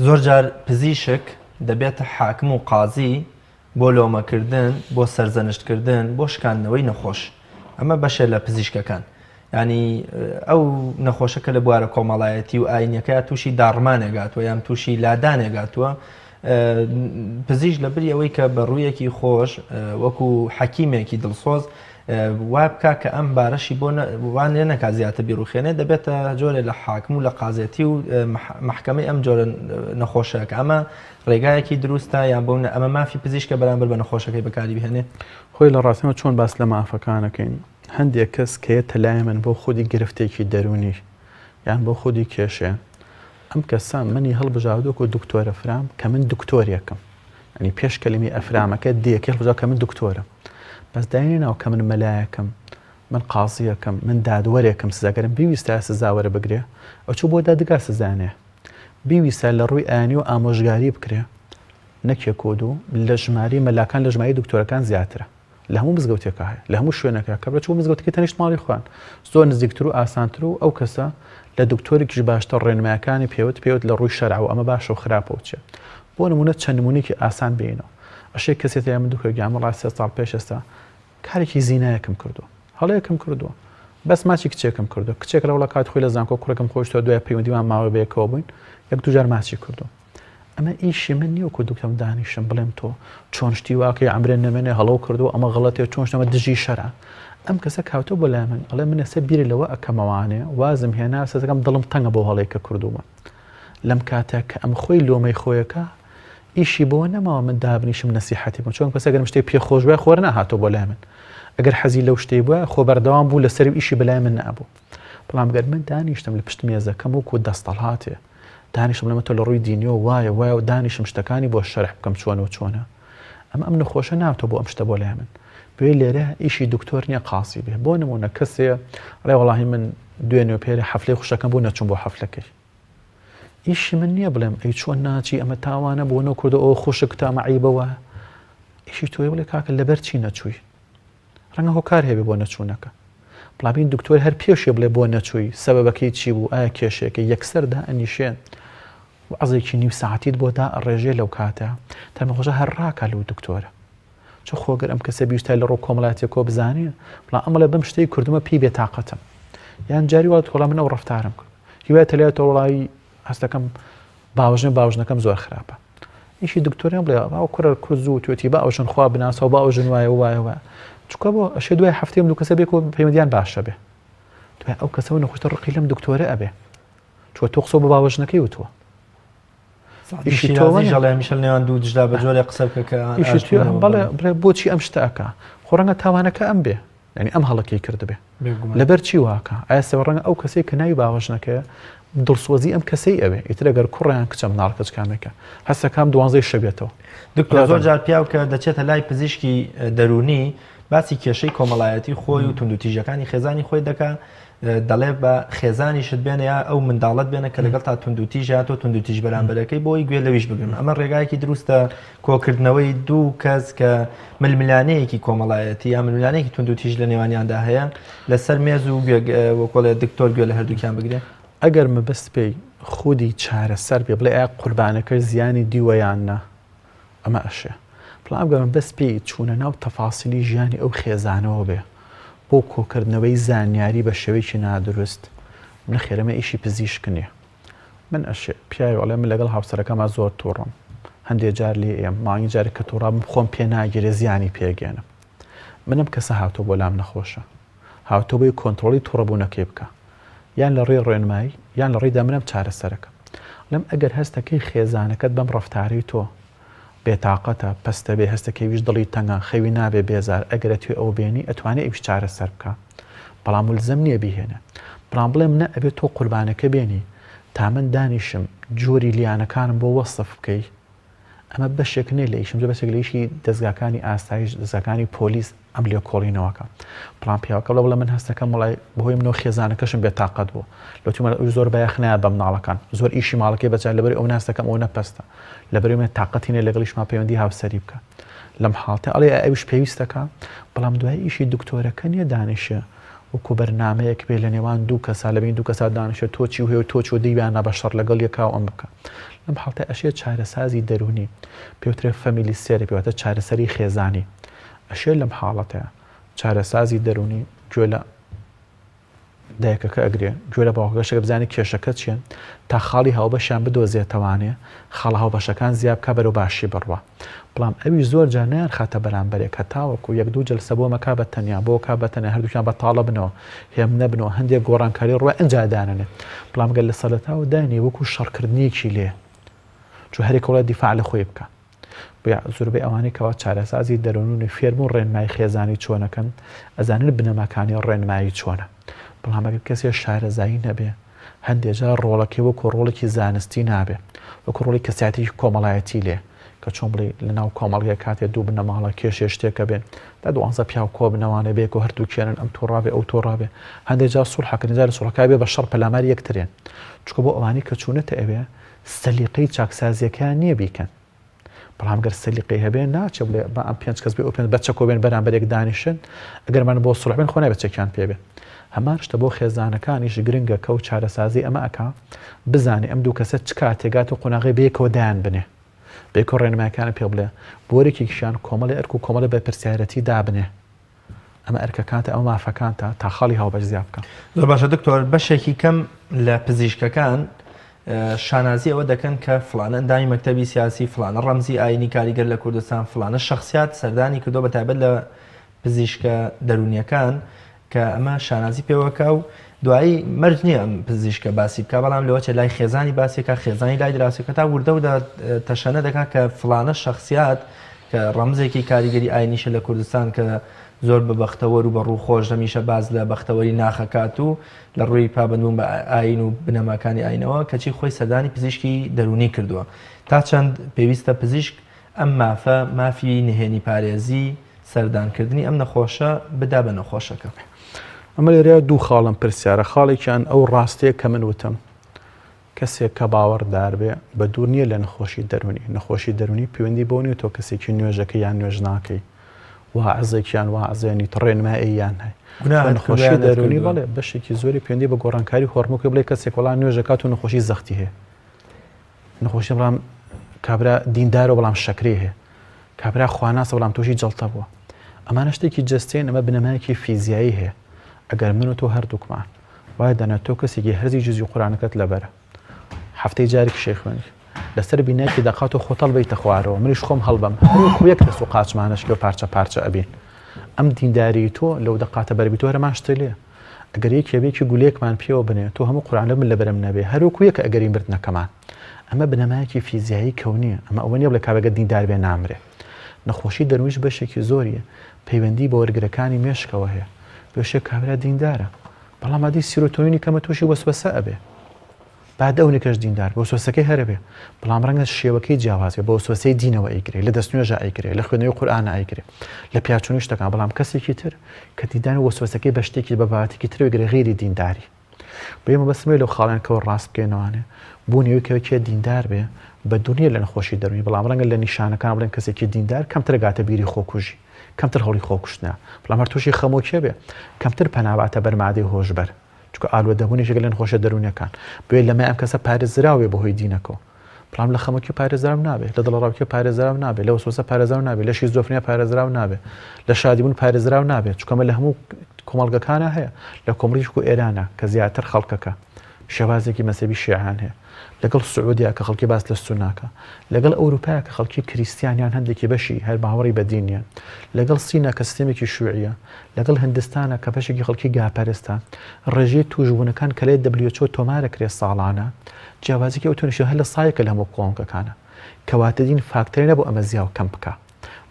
زۆر جار پزیشک دەبێتە حاکم و قازی بۆ لۆمەکردن، بۆ سەرزەنشتکردن، بۆ شکاندنەوەی نەخۆش. ئەمە بەشێ لە پزیشکەکان. یانی ئەو نەخۆشە کە لە بوارە کۆمەڵایەتی و ئاینیەکەیا تووشی داڕمانێک هاتووە یان تووشی لادانێک هاتووە، پزیشک لە بری ئەوەی کە بە ڕوویەکی خۆش وەکو حەکیمێکی دڵسۆز وا بکا کە ئەم بارەشی بۆ وان لێ نەکا زیاتر بیڕوخێنێ دەبێتە جۆرێ لە حاکم و لە قازێتی و مەحکەمەی ئەم جۆرە نەخۆشە کە ئەمە ڕێگایەکی دروستە یان بۆ ئەمە مافی پزیشکە بەرامبەر بە نەخۆشەکەی بەکاری بهێنێ؟ خۆی لە ڕاستیەوە چۆن باس لە مافەکان ئەکەین هەندێک کەس کە یەتە لای من بۆ خودی گرفتێکی دەروونی یان بۆ خودی کێشێ ئەم کەسە منی هەڵبژاردووە وەکو دکتۆر ئەفرام کە من دکتۆرێکم ینی پێش کەلمی ئەفرامەکە دێکەی هەڵبژاردووە کە من دکتۆرم بەس داینێ ناو کە من مەلایەکم من قازیەکەم من دادوەرێکم سزاگەرم بیویستایە سزا وەربگرێ ئەچوو بۆ دادگا سزانێ بیویستایە لە ڕووی ئایینی و ئامۆژگاری بکرێ نەک یەک و دوو لە ژمارەی مەلاکان لە ژمارەی دکتۆرەکان زیاترە لە هەموو مزگەوتێکا هەیە لە هەموو شوێنەکە کە بچوو مزگەوتەکەی تەنیشت ماڵی خۆیان زۆر نزیکتر و ئاسانتر و ئەو کەسە لە دکتۆرێکیش باشتر ڕێنمایەکانی پێوت پێوت لە ڕووی شەرعەوە ئەمە باشە و خراپە و چیە بۆ نمونە چەند نمونەیەکی ئاسان بێینەوە ئەشێ کەسێت هەیە من دکتۆر گیان وەڵا سێ ساڵ پێش ئێستا کارێکی زینایەکم کردووە هەڵەیەکم کردووە بەس ماچی کچێکم کردو کچێک لە وڵا کات خۆی لە زانکۆ کوڕێکم خۆشتەوە دوای پەیوەندیمان ماوە بەیەکەوە بووین یەک دووجار ماچی کردو ئەمە ئیشی من نییە وەکو دکتۆرم دانیشم بڵێم تۆ چۆن شتی واکەی عەمرێ نەمێنێ هەڵەو کردووە ئەمە غەڵەتێ چۆن شتەمە دژی شەرع ئەم کەسە کاوتە بۆ لای من ئەڵێ من ئێستا بیر لەوە ئەکەمەوانێ وازم هێنا سەزەکەم دڵم تەنگە بۆ هەڵەی کە کردوومە لەم کاتە کە ئەم خۆی لۆمەی خۆیەکە ئیشی بۆ نەماوە من دابنیشم نەسیحەتی بم چۆن کەسە گەرم شتێک پێ خۆش بووە خۆر نەهاتۆ بۆ لای من ئەگەر حەزی لەو شتەی بووە خۆ بەردەوام بوو لەسەر و ئیشی بەلای من نەبوو بەڵام گەر من دانیشتم لە پشت مێزەکەم وەکو دەستەڵاتێ دانیشم لەمە تۆ لە ڕووی دینیەوە وایە وایە و دانیشم شتەکانی بۆ شەرح بکەم چۆن و چۆنە ئەم ئەم نەخۆشە ناتۆ بۆ ئەم شتە بۆ لای من بێ لێرە ئیشی دکتۆر نییە قاسی بێ بۆ نمونە کەسێ ڕێ وەڵاهی من دوێنێ و پێرێ حەفلەی خوشەکەم بوو نەچوم بۆ حەفلەکەی ئیشی من نییە بڵێم ئەی چۆن ناچی ئەمە تاوانە بۆ نەو کوردە ئەوە خوشک تا ئەمە عیبە وایە ئیشی تۆی بڵێ کاکە لەبەر چی نەچووی ڕەنگە هۆکار هەبێ بۆ نەچوونەکە. بەڵام دکتۆر هەر پێشێ بڵێ بۆ نەچووی، سەبەبەکەی چی بوو، ئایا کێشەیەکە، یەکسەر دائەنیشێ وەعزێکی نیو سەعاتیت بۆ دائەڕێژێ لەو کاتە، تا نەخۆشە هەر ڕاکا لەو دکتۆرە. چ خۆ گەر ئەم کەسە بیویستایە لە ڕوو کۆمەڵایەتیەکەوە بزانێ، بەڵام ئەم ئەڵێ بەم شتەی کردومە پێی بێتاقەتم. یان جاری وا وەڵا من ئەو ڕەفتارەم کرد. هیوای تەلایەتەوە وەڵایی هەستەکەم باوەژنە باوژنەکەم زۆر خراپە ئیشی دکتۆریان بڵێ ئەو کوڕە کورد زوو توێتی با ئەوژن خوا بناسەوە با ئەوژن وایە وایە وایە چکە بۆ ئەشێ دوای هەفتەیەم دوو کەسە بێکەوە پەیوەندیان باشە بێ دوای ئەو کەسەوە نەخۆشتە ڕقی لەم دکتۆرە ئەبێ چوە تۆ قسە بە باوەژنەکەی وتووە ئیشی تۆ ژەڵێ هەمیشە نێوان دوو دژدا بە جۆرێ قسە بکە کە ئیشی تۆ بەڵێ بڵێ بۆچی ئەم شتە ئەکا خۆ ڕەنگە تاوانەکە ئەم بێ. یعنی ئەم هەڵەکەی کردبێ لەبەر چی واکە ئایا سەوە ڕەنگە ئەو کەسەی کە ناوی باوەژنەکەیە دڵسۆزی ئەم کەسەی ئەوێ ئیتر ئەگەر کوڕیان کچە مناڵ کەچ کامێکە هەستەکام دوانزەی شەبێتەوە دکتۆر زۆر جار پیاو کە دەچێتە لای پزیشکی دەرونی باسی کێشەی کۆمەڵایەتی خۆی و توندوتیژەکانی خێزانی خۆی دەکا دەڵێ بە خێزانیشت بێنە یا ئەو منداڵت بێنە کە لەگەڵ تا توندوتیژ یا تۆ توندوتیژ بەرامبەرەکەی بۆی گوێ لەویش بگرن ئەمە ڕێگایەکی دروستە کۆکردنەوەی دوو کەس کە ململانێیەکی کۆمەڵایەتی یا ململانێکی توندوتیژ لە نێوانیاندا هەیە لەسەر مێز و وەکۆڵێ دکتۆر گوێ لە هەردووکیان بگرێ. ئەگەر مەبەست پێی خودی چارەسەر بێ بڵێ ئایا قوربانەکە زیانی دیوە یان نا ئەمە ئەشێ بەڵام ئەگەر مەبەست پێی چوونە ناو تەفاسیلی ژیانی ئەو خێزانەوە بێ بۆ کۆکردنەوەی زانیاری بە شێوەیەکی نادروست نەخێر ئەمە ئیشی پزیشک نییە. من ئەشێ پیاوێ ئەڵێ من لەگەڵ هاوسەرەکەما زۆر توڕەم هەندێ جار لێ ئێم مانگی جارێک کە توڕابم خۆم پێ ناگیرێ زیانی پێگەێنم منم کەسە هاتۆ بۆ لام نەخۆشە هاتۆ بۆی کۆنترۆڵی توڕەبوونەکەی بکە یان لە ڕێی ڕێنمایی یان لە ڕێی دامنم چارەسەرەکە لەم ئەگەر هەستەکەی خێزانەکەت بەم ڕەفتارەی تۆ بێتاقەتە، پەستە بێ هەستە کە ئەویش دڵی تەنگە، خەوی نابێ بێزار، ئەگەر ئەتوێ ئەو بێنی ئەتوانێ ئەویش چارەسەر بکا بەڵام مولزەم نیە بیهێنێ. بەڵام بڵێم نە ئەبێ تۆ قوربانەکە بێنی تا من دانیشم جۆری لیانەکانم بۆ وەسف بکەی ئەمە بەشێک نیە لە ئیشم جا بەشێک لە ئیشی دەزگاکانی ئاسایش دەزگاکانی پۆلیس ئەم لێکۆڵینەوەکە بەڵام پیاوەکە بڵێ بڵێ من هەستەکەم وڵای بەهۆی منەوە خێزانەکەشم بێتاقەت بوو لەتومە ئەو زۆر بایەخ نایە بە مناڵەکان زۆر ئیشی ماڵەکەی بەجا لەبەری ئەو ناستەکەم ئەو نەپەستە لەبەری من تاقەتی نیە لەگەڵیشما پەیوەندی هاوسەری بکە لەم حاڵتە ئەڵێ ئەویش پێویستەکە بەڵام دوای ئیشی دکتۆرەکە نیە دانیشێ وەکو بەرنمەیەک بێ لە نێوان دوو کەسا لە بین دوو کەسا دانیشێ تۆ چی و هەیە و تۆ چۆ دیویانە بە شەڕ لەگەڵ یەکا و ئەم بکە لەم حاڵتە ئەشێ چارەسازی دەرونی پێوترێ family therapy واتە چارەسەری خێزانی ئەشێ لەم حاڵەتەیا چارەسازی دەروونی گوێ لە دایکەکە ئەگرێ گوێ لە باوکەکەش ئەگرێ بزانێ کێشەکە چییە تا خاڵی هاوبەشیان بدۆزێتەوانێ خاڵە هاوبەشەکان زیا بکا بەرەو باشی بڕوا بەڵام ئەویش زۆر جار نایان خاتە بەرامبەرێک هەتاوەکو یەک دوو جەلسە بۆ مەکا بە تەنیا بۆ کا بە تەنیا هەردووکیان بەتاڵە بنەوە هێم نەبنەوە هەندێک گۆڕانکاری ڕوای ئەنجا دانەنێ بەڵام گەر لە سەرەتاوە دانی وەکو شەڕکردنێکی لێ چوو هەرێک وڵات دیفاع لە خۆی بکە بۆیە زۆربەی ئەوانەی کەوا چارەسازی دەروونی فێربوون ڕێنمایی خێزانی چۆنەکەن ئەزانن بنەماکانی ڕێنمایی چۆنە بەڵام ئەگەر کەسێ شارەزایی نەبێ هەندێ جار ڕۆڵەکەی وەکو ڕۆڵێکی زانستی نابێ وەکو ڕۆڵی کەسایەتێکی کۆمەڵایەتی لێ کە چۆن بڵێ لەناو کۆمەڵگە کاتێ دوو بنەماڵە کێشێ شتێکە بێن تا دوانزە پیاو کۆ بنەوانێ بێک و هەردووکیانن ئەم تۆڕابێ ئەو تۆڕابێ هەندێک جار سوڵحەکەن جار سوڵحەکە بێ بە شەڕ پەلاماری یەکترێن چونکە بۆ ئەوانەی کە چوونەتە ئەوێ سەلیقەی چاکسازیەکەیان نیە بیکەن بەڵام گەر سەلیقەی هەبێ ناچێ بڵێ با ئەم پێنج کەس بێ ئەو پێنج بە چەکۆ بێن بەرامبەرێک دانیشن ئەگەر من بۆ سوڵح بن خۆ نابێت چەکیان پێ بێ هەمان شتە بۆ خێزانەکانیش گرنگە کە و چارەسازی ئەمە ئەکا بزانێ ئەم دوو کەسە چ کاتێگات و قۆناغی بەیەکەوە دایان بنێ بەیەکەوە ڕێنمایەکانە پێ بڵێ بۆرێکیشیان کۆمەڵی ئەرک و کۆمەڵی بەرپرسیارەتی دابنێ ئەمە ئەرکەکانتە ئەمە مافەکانتە تا خاڵی هاوبەش زیاد بکە. زۆر باشە دکتۆر بەشێکی کەم لە پزیشکەکان شانازی ئەوە دەکەن کە فلانە ئەندامی مەکتەبی سیاسی فلانە ڕەمزی ئاینی کاریگەر لە کوردستان فلانە شخصیات سەردانی کردو بە تایبەت لە پزیشکە دەرونیەکان کە ئەمە شانازی پێوەکە و دوایی مەرج نییە ئەم پزیشکە باسی بکە بەڵام لەوەچە لای خێزانی باسێکە خێزانی لای دراسەکە تا وردە و تەشەنە دەکات کە فلانە شخصیات کە ڕەمزێکی کاریگەری ئاینیشە لە کوردستان کە زۆر بە بەختەوەر و بە ڕووخۆش هەمیشە باس لە بەختەوەری ناخەکات و لە ڕووی پابەندبوون بە ئاین و بنەماکانی ئاینەوە کەچی خۆی سەردانی پزیشکی دەروونی کردووە تا چەند پێویستە پزیشک ئەم مافە مافی نهێنی پارێزی سەردانکردنی ئەم نەخۆشە بدا بە نەخۆشەکە. ئەمە لێرە دوو خاڵم پرسیارە خاڵێکیان ئەو ڕاستەیە کە من وتم کەسێک کە باوەڕدار بێ بە دوور نییە لە نەخۆشی دەروونی، نەخۆشی دەروونی پەیوەندی بەوە نییە تۆ کەسێکی نوێژەکەی یان نوێژ ناکەی، واعزێک یان واعزێنیت، ڕێنمایی یان هەی. گوناهت نەخۆشی کردووە یان دەروونی نەتکردووە. بەڵێ بەشێکی زۆری پەیوەندی بە گۆڕانکاری هۆرمۆن بڵێ کەسێک وەڵا نوێژەکات و نەخۆشی زەختی هەیە. نەخۆشی بەڵام کابرا دیندارە بەڵام شەکرەی هەیە. کابرا خواناسە بەڵام تووشی جەڵتە بووە. ئەمانە شتێکی جەستەیین ئەمە بنەمایەکی فیزیایی هەیە. ئەگەر من و تۆ هەردووکمان وای دەنا تۆ کەسێکی هەرزی جزی قورئانەکەت لەبەرە هەفتەی جارێکی شەیخوێنی لەسەر بینایەکی دەقات و خۆت هەڵبەیتە خوارەوە منیش خۆم هەڵبەم هەروەکو یەک دەست و قاچمانەشکێ و پارچە پارچە ئەبین ئەم دینداری تۆ لەو دەقاتە بەربی تۆ هەرمان شتێ لێ ئەگەر یەکێ بێکی گولێکمان پێوە بنێ تۆ هەموو قورئان لە من لەبەرم نەبێ هەروەکو یەکە ئەگەری مردنەکەمان ئەمە بنەمایەکی فیزیایی کەونیە ئەمە ئەوە نیە بڵێ کابێگە دیندار بێ نامرێ نەخۆشی دەروونیش بەشێکی زۆریە پەیوەندی بە وەرگرەکانی مێشکەوە هەیە. بێشێ کابرا دیندارە بەڵام مادەی سیرۆتۆنینی کەمە تووشی وەسوەسە ئەبێ. با دەونەکەش دیندار بێ وەسوەسەکەی هەر ئەبێ بەڵام ڕەنگە شێوەکەی جیاواز بێ بە وەسوەسەی دینەوە ئەیگرێ لە دەستنوێژا ئەیگرێ لە خوێندنەوەی قورئانا ئەیگرێ لە پیاچوونی شتەکان بەڵام کەسێکی تر کە دیندار وەسوەسەکەی بە شتێکی بە بابەتێکی تر ئەگرێ غەیری دینداری بۆیە مەبەستم ئەوەیە لەو خاڵیان کەەوە ڕاست بکەینەوانێ بوونی ئەوەی کە کێ دیندار بێ بە دوور نییە لە نەخۆشی دەروونی بەڵام ڕەنگە لە نیشانەکان بڵێن کەسێکی دیندار کەمتر گاتە بیری خۆکوژی کەمتر هەوڵی خۆکوشتنە بەڵام هەر تووشی خەمۆکیە بێ کەمتر پەناباتە بەر مادەی هۆشبەر چونکە ئالوەدەبوون یەکێکە لە نەخۆشیە دەروونیەکان بۆیە لەمە ئەم کەسە پارێزراو بێ بەهۆی دینەکەوە بەڵام لە خەمۆکی پارێزراو نابێ لە دڵەڕاوکێ پارێزراو نابێ لە وەسوەسە پارێزراو نابێ لە شیزۆفرنیا پارێزراو نابێ لە شادیبوون پارێزراو نابێ چونکە ئەمە لە هەموو کۆمەڵگەکانە هەیە لە کۆمەڵگەیەکی وەکو ئێرانە کە زیاتر خەڵکەکە شێوازێکی مەزهەبی شیعەیان هەیە لەگەڵ سعودیا کە خەڵکی باس لە سوناکە لەگەڵ ئەوروپا کە خەڵکی کریستیان یان هەندێکی بەشی هەر باوەڕی بە دین نییە لەگەڵ سینا کە سیستێمێکی شوعیە لەگەڵ هندستانە کە بەشێکی خەڵکی گاپەرستە ڕێژەی توشبوونەکان کە لە WHO تۆمارەکرێ ساڵانە جیاوازیکی ئەو تونشی هەر لە سایەکە لە هەموو کۆمەڵگەکانە کەواتە دین فاکتەری نەبوو ئەمە زیاو کەم بکا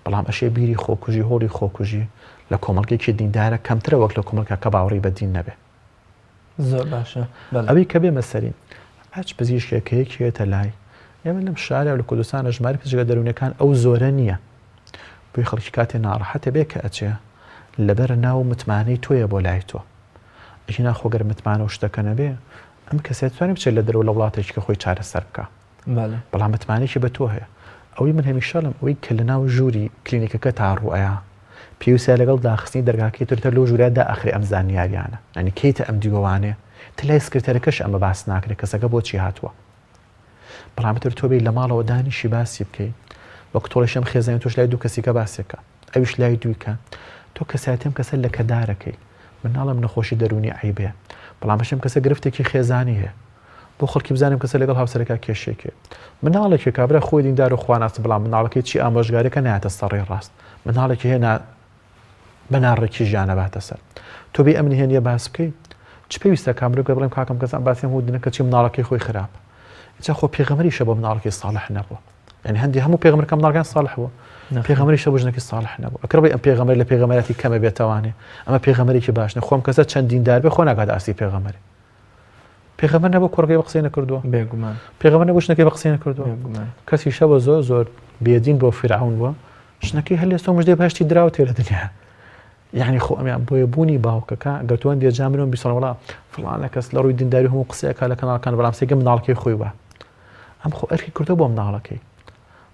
بەڵام ئەشێ بیری خۆکوژی هۆڵی خۆکوژی لە کۆمەڵگەیەکی دیندارە کەمترە وەک لە کۆمەڵگا کە باوەڕی بە دین نەبێ. زۆر باشە بەڵێ. ئەوی کە بێمە سەری هەچ پزیشکێک کە یەکێتە لای ئێمە لەم شارە و لە کوردستانە ژمارەی پزیشکە دەروونیەکان ئەو زۆرە نییە بۆی خەڵکی کاتێ ناڕەحەتە بێ کە ئەچێ لەبەر ناو متمانەی تۆیە بۆ لای تۆ ئەگینا خۆ گەر متمانە و شتەکە نەبێ ئەم کەسێ توانێ بچێت لە دەرەوە لە وڵاتێکی کە خۆی چارەسەر بکا بەڵام متمانەیەکی بە تۆ هەیە ئەوەی من هەمیشە ئەڵێم ئەوەی کە لە ناو ژووری کلینیکەکە تا ڕوئەیا پێویستە لەگەڵ داخستنی دەرگاکەی تر تر لەو ژوورە دائەخرێ ئەم زانیاریانە یعنی کەیتە ئەم دیوەوانێ تر لای سکرتێرەکەش ئەمە باس ناکرێ کەسەکە بۆچی هاتووە بەڵام تر تۆ بێی لە ماڵەوە دانیشی باسی بکەی وەک تۆڵیش ئەم خێزانی تۆش لای دوو کەسیکە باسێکە ئەویش لای دوویکە تۆ کەسایەتیم کەسە لە کەدارەکەی من ناڵێم نەخۆشی دەروونی عیبێ بەڵام بەشم کەسە گرفتێکی خێزانی هەیە بۆ خەڵکی بزانم کەسە لەگەڵ هاوسەرەکە کێشێکێ مناڵێکی کابرا خۆی دیندار و خواناس بەڵام مناڵەکەی چی ئامۆژگارێکە نایەتە سەڕێ ڕاست مناڵێکی هەیە بە ناڕێکی ژیان ئەباتە سەر تۆ بێ ئەم نهێنیە باس بکەی چ پێویستە کامرۆ گەر بڵێم کاکەم کەس ئەم باسی هەموو دنە کەچی مناڵەکەی خۆی خراپ ئینجا خۆ پێغەمبەریشە بۆ مناڵەکەی صالح نەبوو یعنی هەندی هەموو پێغەمبەرەکە مناڵەکان صالح بوو پێغەمبەریشە بۆ ژنەکەی صالح نەبوو ئەکرە بڵێ ئەم پێغەمبەر لە پێغەمبەرەتی کەمە بێتەوانێ ئەمە پێغەمبەرێکی باش نیە خۆم کەسە چەند دیندار بێ خۆ ناگات ئاستی پێغەمبەری پێغەمبەر نەبوو کوڕەکەی بە قسەی نەکردووە بێگومان پێغەمبەر نەبوو ژنەکەی بە قسەی نەکردووە بێگومان کەسی شەوە زۆر زۆر بێدین بۆ فیرعەون بووە ژنەکەی هەر لێستۆ مژدەی بەهشتی دراوەتێ لە دنیا یعنی خۆ ئەمیان بۆیە بوونی باوکەکە گەر تۆ هەندێ جا مرۆن بیسەڵ وڵا فڵانە کەس لە ڕووی دینداری هەموو قسەیەکە لە کەناڵەکان بەڵام سێگە مناڵەکەی خۆی وە ئەم خۆ ئەرکی کردو بۆ مناڵەکەی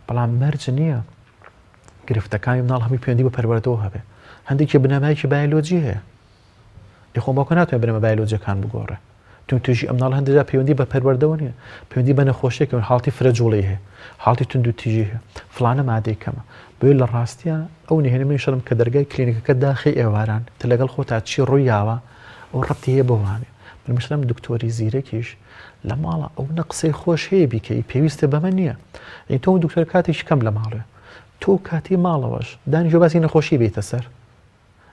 بەڵام مەرج نییە گرفتەکانی مناڵ هەمووی پەیوەندی بە پەروەردەوە هەبێ هەندێکی بنەمایەکی بایۆلۆجی هەیە ئێ خۆ باوکە ناتوانێت بنەما بایۆلۆجیەکان بگۆڕێ توندوتیژی ئەم مناڵ هەندێک جار پەیوەندی بە پەروەردەوە نییە پەیوەندی بە نەخۆشیێکەوە حاڵەتی فرە جوڵەی هەیە حاڵەتی توندوتیژی هەیە فڵانە مادەی کەمە بۆیە لە ڕاستیا ئەو نهێنی من شەرم کە دەرگای کلینیکەکە داخی ئێواران تە لەگەڵ خۆتا چی ڕووی یاوە ئەو ڕەبتی هەیە بەوانێ من مشتم دکتۆری زیرەکیش لە ماڵە ئەو نە قسەی خۆش هەیە بیکەی پێویستە بەمە نییە ئەی تۆ دکتۆر کاتێکی کەم لە ماڵێ تۆ کاتی ماڵەوەش دانیشە باسی نەخۆشی بیتە سەر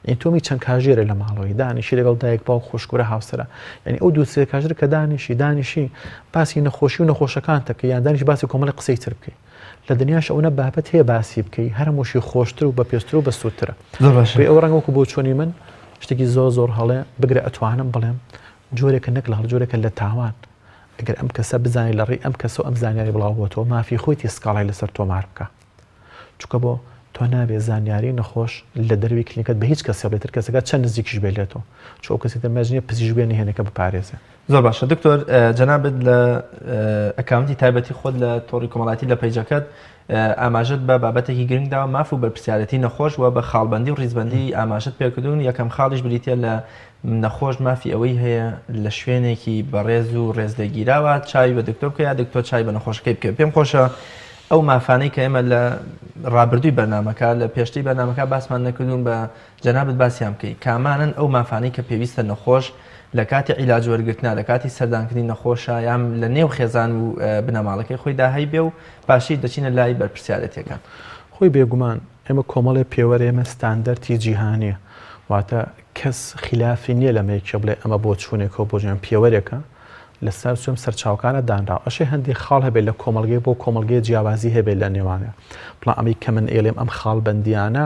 یعنی تۆمی چەند کاژێرە لە ماڵەوەی دانیشی لەگەڵ دایک باوک خوشکورە هاوسەرە یعنی ئەو دوو سێ کاژێر کە دانیشی دانیشی باسی نەخۆشی و نەخۆشەکان تەکە یان دانیش باسی کۆمەڵی قسەی تر بکەی لە دنیاش ئەوە بابەت هەیە باسی بکەی هەر هەمووشی خۆشتر و بەپێستر و بەسوودترە زۆر باشە ئەو ڕەنگە وەکو بۆچوونی من شتێکی زۆر زۆر هەڵێ بگرە ئەتوانم بڵێم جۆرێکە نەک لە هەڵ جۆرێکە لە تاوان ئەگەر ئەم کەسە بزانێت لە ڕێی ئەم کەسە و ئەم زانیاری بڵاو بۆتەوە مافی خۆیتی سکاڵای لەسەر تۆمار بکە چونکە بۆ تۆ نابێ زانیاری نەخۆش لە دەروی کلینیکەت بە هیچ کەسێ بڵێ تر کەسەکە چەند نزیکیش بێت لێ تۆ چۆ ئەو کەسی تر مەرج نییە پزیشک بێ نهێنەکە بپارێزێ. زۆر باشە دکتۆر جەنابت لە ئەکاونتی تایبەتی خۆت لە تۆڕی کۆمەڵاتی لە پەیجەکەت ئاماژەت بە بابەتێکی گرنگ داوە ماف و بەرپرسیارەتی نەخۆش و بە خاڵبەندی و ڕیزبەندی ئاماژەت پێکردوون یەکەم خاڵیش بریتە لە نەخۆش مافی ئەوەی هەیە لە شوێنێکی بەڕێز و ڕێزلێگیراوە چاوی بە دکتۆر بکە یا دکتۆر چاوی بە نەخۆشەکەی بکە پێم خۆشە ئەو مافانەی کە ئێمە لە ڕابردووی بەرنامەکە لە پێشتری بەرنامەکە باسمان نەکردوون بە جەنابت باسیان بکەی کامانن ئەو مافانەی کە پێویستە نەخۆش لە کاتی عیلاج وەرگرتنا لە کاتی سەردانکردنی نەخۆشە یان لە نێو خێزان و بنەماڵەکەی خۆیدا هەیبێ و پاشی دەچینە لای بەرپرسیارەتیەکان. خۆی بێگومان ئێمە کۆمەڵێ پێوەر ئێمە ستاندەرتی جیهانیە واتە کەس خیلافی نییە لەمە یەکێ بڵێ ئەمە بۆچوونێکە و بۆجیان پێوەرێکە لەسەر چۆن سەرچاوەکانە دانراوە ئەشێ هەندێک خاڵ هەبێت لە کۆمەڵگەی بۆ کۆمەڵگەی جیاوازی هەبێت لە نێوانە بەڵام ئەمەی کە من ئێلێم ئەم خاڵبەندیانە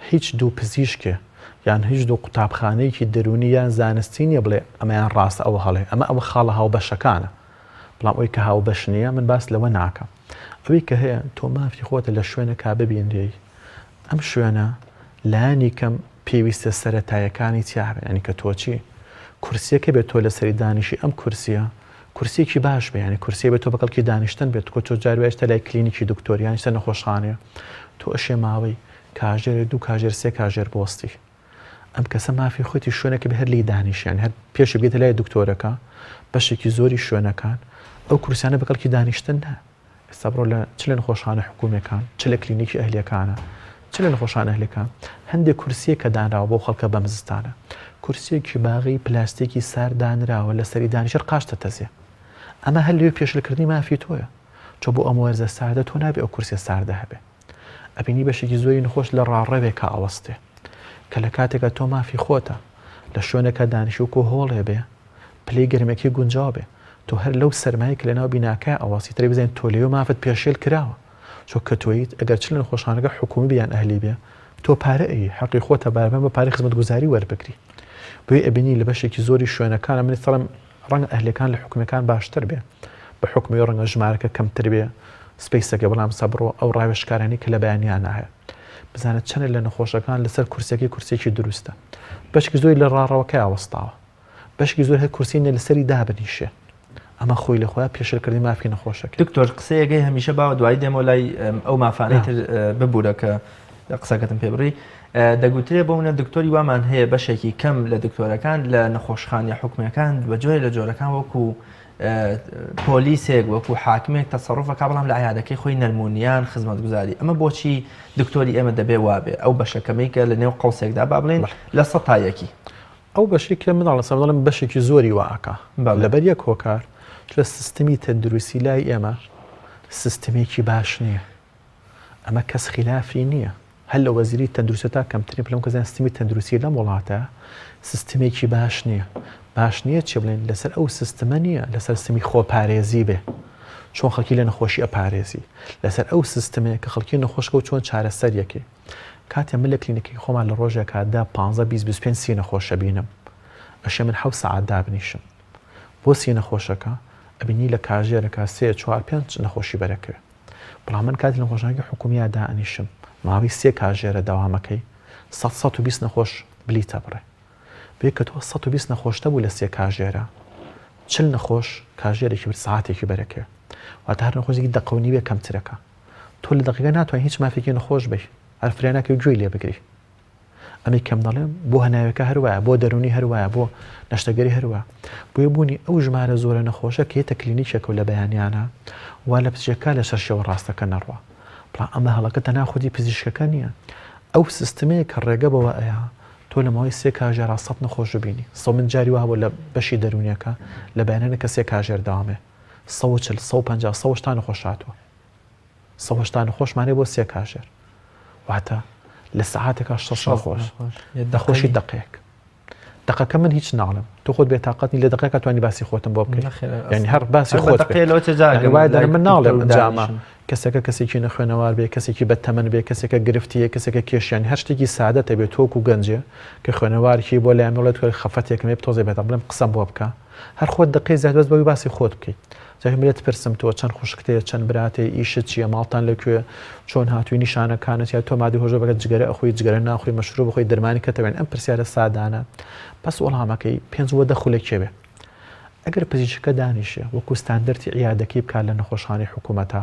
هیچ دوو پزیشکێ. یان هیچ دوو قوتابخانەیەکی دەروونی یان زانستی نییە بڵێ ئەمەیان ڕاستە ئەوە هەڵەیە ئەمە ئەوە خاڵە هاوبەشەکانە بەڵام ئەوەی کە هاوبەش نییە من باس لەوە ناکەم ئەوەی کە هەیە تۆ مافی خۆتە لە شوێنەکە ببینرێی ئەم شوێنە لایەنی کەم پێویستە سەرەتایەکانی تیا هەبێ یانی کە تۆ چی کورسیەکە بێت تۆ لەسەری دانیشی ئەم کورسیە کورسیەکی باش بێ یانی کورسیە بێت تۆ بەکەڵکی دانیشتن بێت کۆ تۆ جار وایشتە لای کلینیکی دکتۆر یان شتە نەخۆشخانەیە تۆ ئەشێ ماوەی کاژێرێ دوو کاژێر سێ کاژێر بۆستی ئەم کەسە مافی خۆیتی شوێنەکە بێ هەر لێی دانیشی یانی هەر پێشی بگەیتە لای دکتۆرەکە بەشێکی زۆری شوێنەکان ئەو کورسیانە بەکەڵکی دانیشتن نا ئێستا بڕۆ لە چ لە نەخۆشخانە حکوومیەکان چ لە کلینیکی ئەهلیەکانە چ لە نەخۆشخانە ئەهلیەکان هەندێک کورسیە کە دانراوە بۆ خەڵکە بەم زستانە کورسیەکی باغی پلاستیکی سارد دانراوە لەسەری دانیشەر قاچتە تەزێ ئەمە هەر لەوێ پێشلکردنی مافی تۆیە چۆ بۆ ئەم وەرزە ساردە تۆ نابێ ئەو کورسیە ساردە هەبێ ئەبینی بەشێکی زۆری نەخۆش لە ڕاڕەوێکا ئەوەستێ کە لە کاتێکا تۆ مافی خۆتە لە شوێنێکا دانیشی وەکو هۆڵێ بێ پلەی گەرمەکەی گونجاو بێ تۆ هەر لەو سەرمایە کە لەناو بیناکە ئەوەستی ترێ بزانین تۆ لەوێ مافت پێشێل کراوە چۆ کە تۆیت ئەگەر چ لە نەخۆشخانەکە حکومی بێ یان ئەهلی بێ تۆ پارە ئەی حەقی خۆتە باربەن بە پارەی خزمەتگوزاری وەربگری بۆیە ئەبینی لە بەشێکی زۆری شوێنەکان من سەڵم ڕەنگە ئەهلیەکان لە حکومیەکان باشتر بێ بە حکومی ڕەنگە ژمارەکە کەمتر بێ سپەیسەکە بەڵام سەبڕۆ ئەو ڕاوێژکارانی کە لە بەیانیانە هەیە بزانە چەنە لە نەخۆشەکان لەسەر کورسەکەی کورسێکی دروستە بەشکی زۆری لە ڕاڕەوەکەی وەستاوە بەشکی زۆر هەر کورسی نیە لەسەری دابنیشێ ئەمە خۆی لە خۆیا پێشێلکردنی مافی نەخۆشەکە. دکتۆر قسەیەکەی هەمیشە باوە دوایی دێمەوە لای ئەو مافانەی تر ببورە کە قسەکەتم پێ بڕی دەگوترێ بۆ منە دکتۆری وامان هەیە بەشێکی کەم لە دکتۆرەکان لە نەخۆشخانە حکومیەکان بە جۆرێ لە جۆرەکان وەکو پۆلیسێک وەکو حاکمێک تەسەڕوفەکە بەڵام لە عیادەکەی خۆی نەرمونیان خزمەتگوزاری ئەمە بۆچی دکتۆری ئێمە دەبێ وابێ ئەو بەشەکەمەی کە لە نێو قەوسێکدا با بڵێن لە سەتا یەکی ئەو بەشەی کە مناڵ لەسەر دەڵێم بەشێکی زۆری وا ئەکا لەبەر یەک هۆکار چونکە سیستمی تەندروستی لای ئێمە سیستمێکی باش نییە ئەمە کەس خلافی نییە هەر لە وەزیری تەندروستی تا کەمترین پلەم کەزان سیستمی تەندروستی لەم وڵاتە سیستمێکی باش نییە باش نییە چی بڵێن لەسەر ئەو سیستمە نییە لەسەر سیستمی خۆپارێزی بێ چۆن خەڵکی لە نەخۆشی ئەپارێزی لەسەر ئەو سیستمەیە کە خەڵکی نەخۆشکە و چۆن چارەسەریەکەی کاتێ من لە کلینیکەکەی خۆمان لە ڕۆژێکا دە، پانزە، 20، 25، 30 نەخۆش ئەبینم ئەشێ من حەوت سەعات دابنیشم بۆ سی نەخۆشەکە ئەبینی لە کاژێرەکا سێ چوار پێنج نەخۆشی بەرەکەوێ بەڵام من کاتی نەخۆشانەکەی حکوومیا دائەنیشم ماوەی سێ کاژێرە دەوامەکەی سەد 120 نەخۆش بلیتە بڕێ بێ کە تۆ 120 نەخۆشت هەبوو لە سێ کاژێرە چل نەخۆش کاژێرێکی بر سەعاتێکی بەرەکەوێ واتە هەر نەخۆشێکی دەقە و نیوێ کەمترەکە تۆ لە دەقیقە ناتوانانی هیچ مافێکی نەخۆش بی هەر فریا ناکەوی گوێی لێ بگری ئەمەی کەم دەڵێم بۆ هەناوەکە هەروایە بۆ دەرونی هەروایە بۆ نەشتەگەری هەروە بۆیە بوونی ئەو ژمارە زۆرە نەخۆشە کە یەتە کلینیکێکە و لە بەیانیانە وا لە پزیشکەکە لەسەر شێوە ڕاستەکە نەڕوا بەڵام ئەمە هەڵەکە تەنها خودی پزیشکەکە نییە ئەو سیستمەیە کە ڕێگە بەوە ئەیا تۆ لە ماوەی سێ کاژێرا سەد نەخۆش ببینی سە من جاری وا هەبوو لە بەشی دەرونیەکە لە بەیانیانە کە سێ کاژێر داوامێ 140 150 180 نەخۆش هاتووە 180 نەخۆشمان هەیە بۆ سێ کاژێر واتە لە سەعاتێکا 600 نەخۆش نەخۆشی دەقێک دەقەکە من هیچ ناڵم تۆ خۆت بێتاقەت نی لە دەقێکا توانی باسی خۆتم بۆ بکەیت یعنی هەر باسی خۆت من ناڵێم ئەنجامە کەسەکە کەسێکی نەخوێنەوار بێ کەسێکی بەتەمەن بێ کەسێکە گرفتیە کەسێکە کێشیان هەر شتێکی سادەتە بێت تۆکو گەنجێ کە خوێنەوارکی بۆ لای مڵێت خەفەتێکم هەیە تۆزێ بێتە بڵێم قسەم بۆ بکە هەر خۆت دەقەی زیاد بەس بەوی باسی خۆت بکەیت جا لێت پرسم تۆ چەند خوشکت هەیە چەند برات هەیە ئیشت چییە ماڵتان لە کوێ چۆن هاتووی نیشانەکانت یا تۆ مادەی هۆشبەر بەکە جگەرە ئەخۆی جگەرە ناخۆی مەشروب بخۆی دەرمانی کەتەوێن ئەم پرسیارە سادانە بەس وەڵامەکەی پێنج بۆ دە خولەکێ بێ ئەگەر پزیشکەکە دانیشێ وەکو ستاندەرتی عیادەکەی بکات لە نەخۆشخانەی حکوومەتە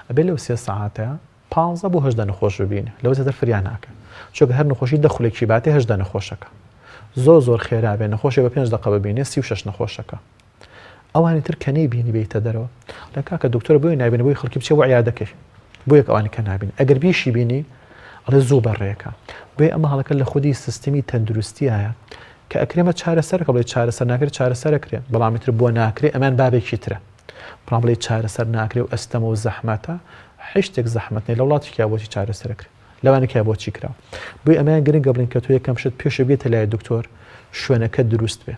ئەبێ لەو سێ سەعاتە پانزە بۆ 18 نەخۆش ببینێ لەوە زیاتر فریا ناکە چونکە هەر نەخۆشی دە خولەکی باتێ 18 نەخۆشەکە زۆر زۆر خێرا بێ نەخۆشی بە پێنج دەقە ببینێ 36 نەخۆشەکە ئەوانی تر کە نەیبینی بێیتە دەرەوە لە کاکە دکتۆر بۆیە نابینە بۆی خەڵکی بچێ بۆ عیادەکەی بۆ یەک ئەوانی کە نابین ئەگەر بیشی بینی ئەڵێ زوو بەڕێکە بۆیە ئەمە هەڵەکە لە خودی سیستمی تەندروستیایە کە ئەکرێمە چارەسەرەکە بڵێ چارەسەر ناکرێت چارەسەرەکرێ بەڵام تر بۆ ناکرێ ئەمان بابێکی ترە بەڵام بڵێ چارەسەر ناکرێ و ئەستەمە و زەحمەتە هیچ شتێک زەحمەت نیە لە وڵاتێکیا بۆچی چارەسەرەکرێ لەوانەکە بۆچی کرا بۆیە ئەمەیان گرنگە بڵین کە تۆ یەکەم شت پێشە بێتە لای دکتۆر شوێنەکە دروست بێ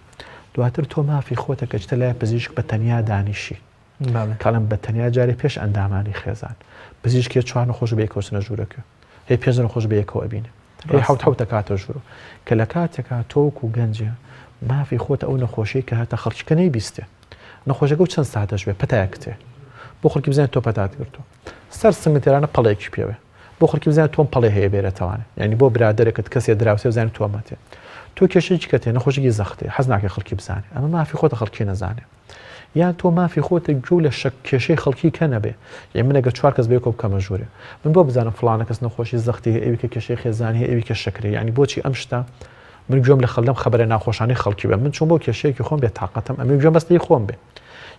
دواتر تۆ مافی خۆتە کە چتە لای پزیشک بە تەنیا دانیشی کاڵم بە تەنیا جارێ پێش ئەندامانی خێزان پزیشکێ چوار نەخۆش بە یەکەوە چنە ژوورەکە هەی پێنج نەخۆش بە یەکەوە ئەبینێ. هەی حەوت حەوت دەکاتە ژوورەوە کە لە کاتێکا تۆ وەکو گەنجێ مافی خۆتە ئەو نەخۆشیەی کە هەتە خەڵکی کە نەیبیستێ نەخۆشەکە و چەند ساتەش بێ پەتایەک تێ بۆ خەڵکی بزانێت تۆ پەتات گرتووە سەر سنگت تێرانە پەڵێکی پێوێ بۆ خەڵکی بزانێت تۆم پەڵێ هەیە بێرەتەوانێ یعنی بۆ برادەرێکت کەسێ دراوسێ بزانێت تۆ مەتێ تۆ کێشەیەکی کە تێ نەخۆشیی زەختێ حەز ناکەی خەڵکی بزانێ ئەمە مافی خۆتە خەڵکی نەزانێ یان تۆ مافی خۆتە گوێ لە شەک کێشەی خەڵکی کە نەبێ یعنی من ئەگەر چوار کەس بەیەکەوە بکەمە ژوورێ من بۆ بزانم فڵانە کەس نەخۆشی زەختی هەیە ئەوی کە کێشەی خێزانی هەیە ئەوی کە شەکرەی یعنی بۆچی ئەم شتە من گوێم لە خەلەم خەبەرە ناخۆشانەی خەڵکی بێ من چۆن بۆ کێشەیەکی خۆم بێ تاقەتم ئەمێ گوێم بەس لێی خۆم بێ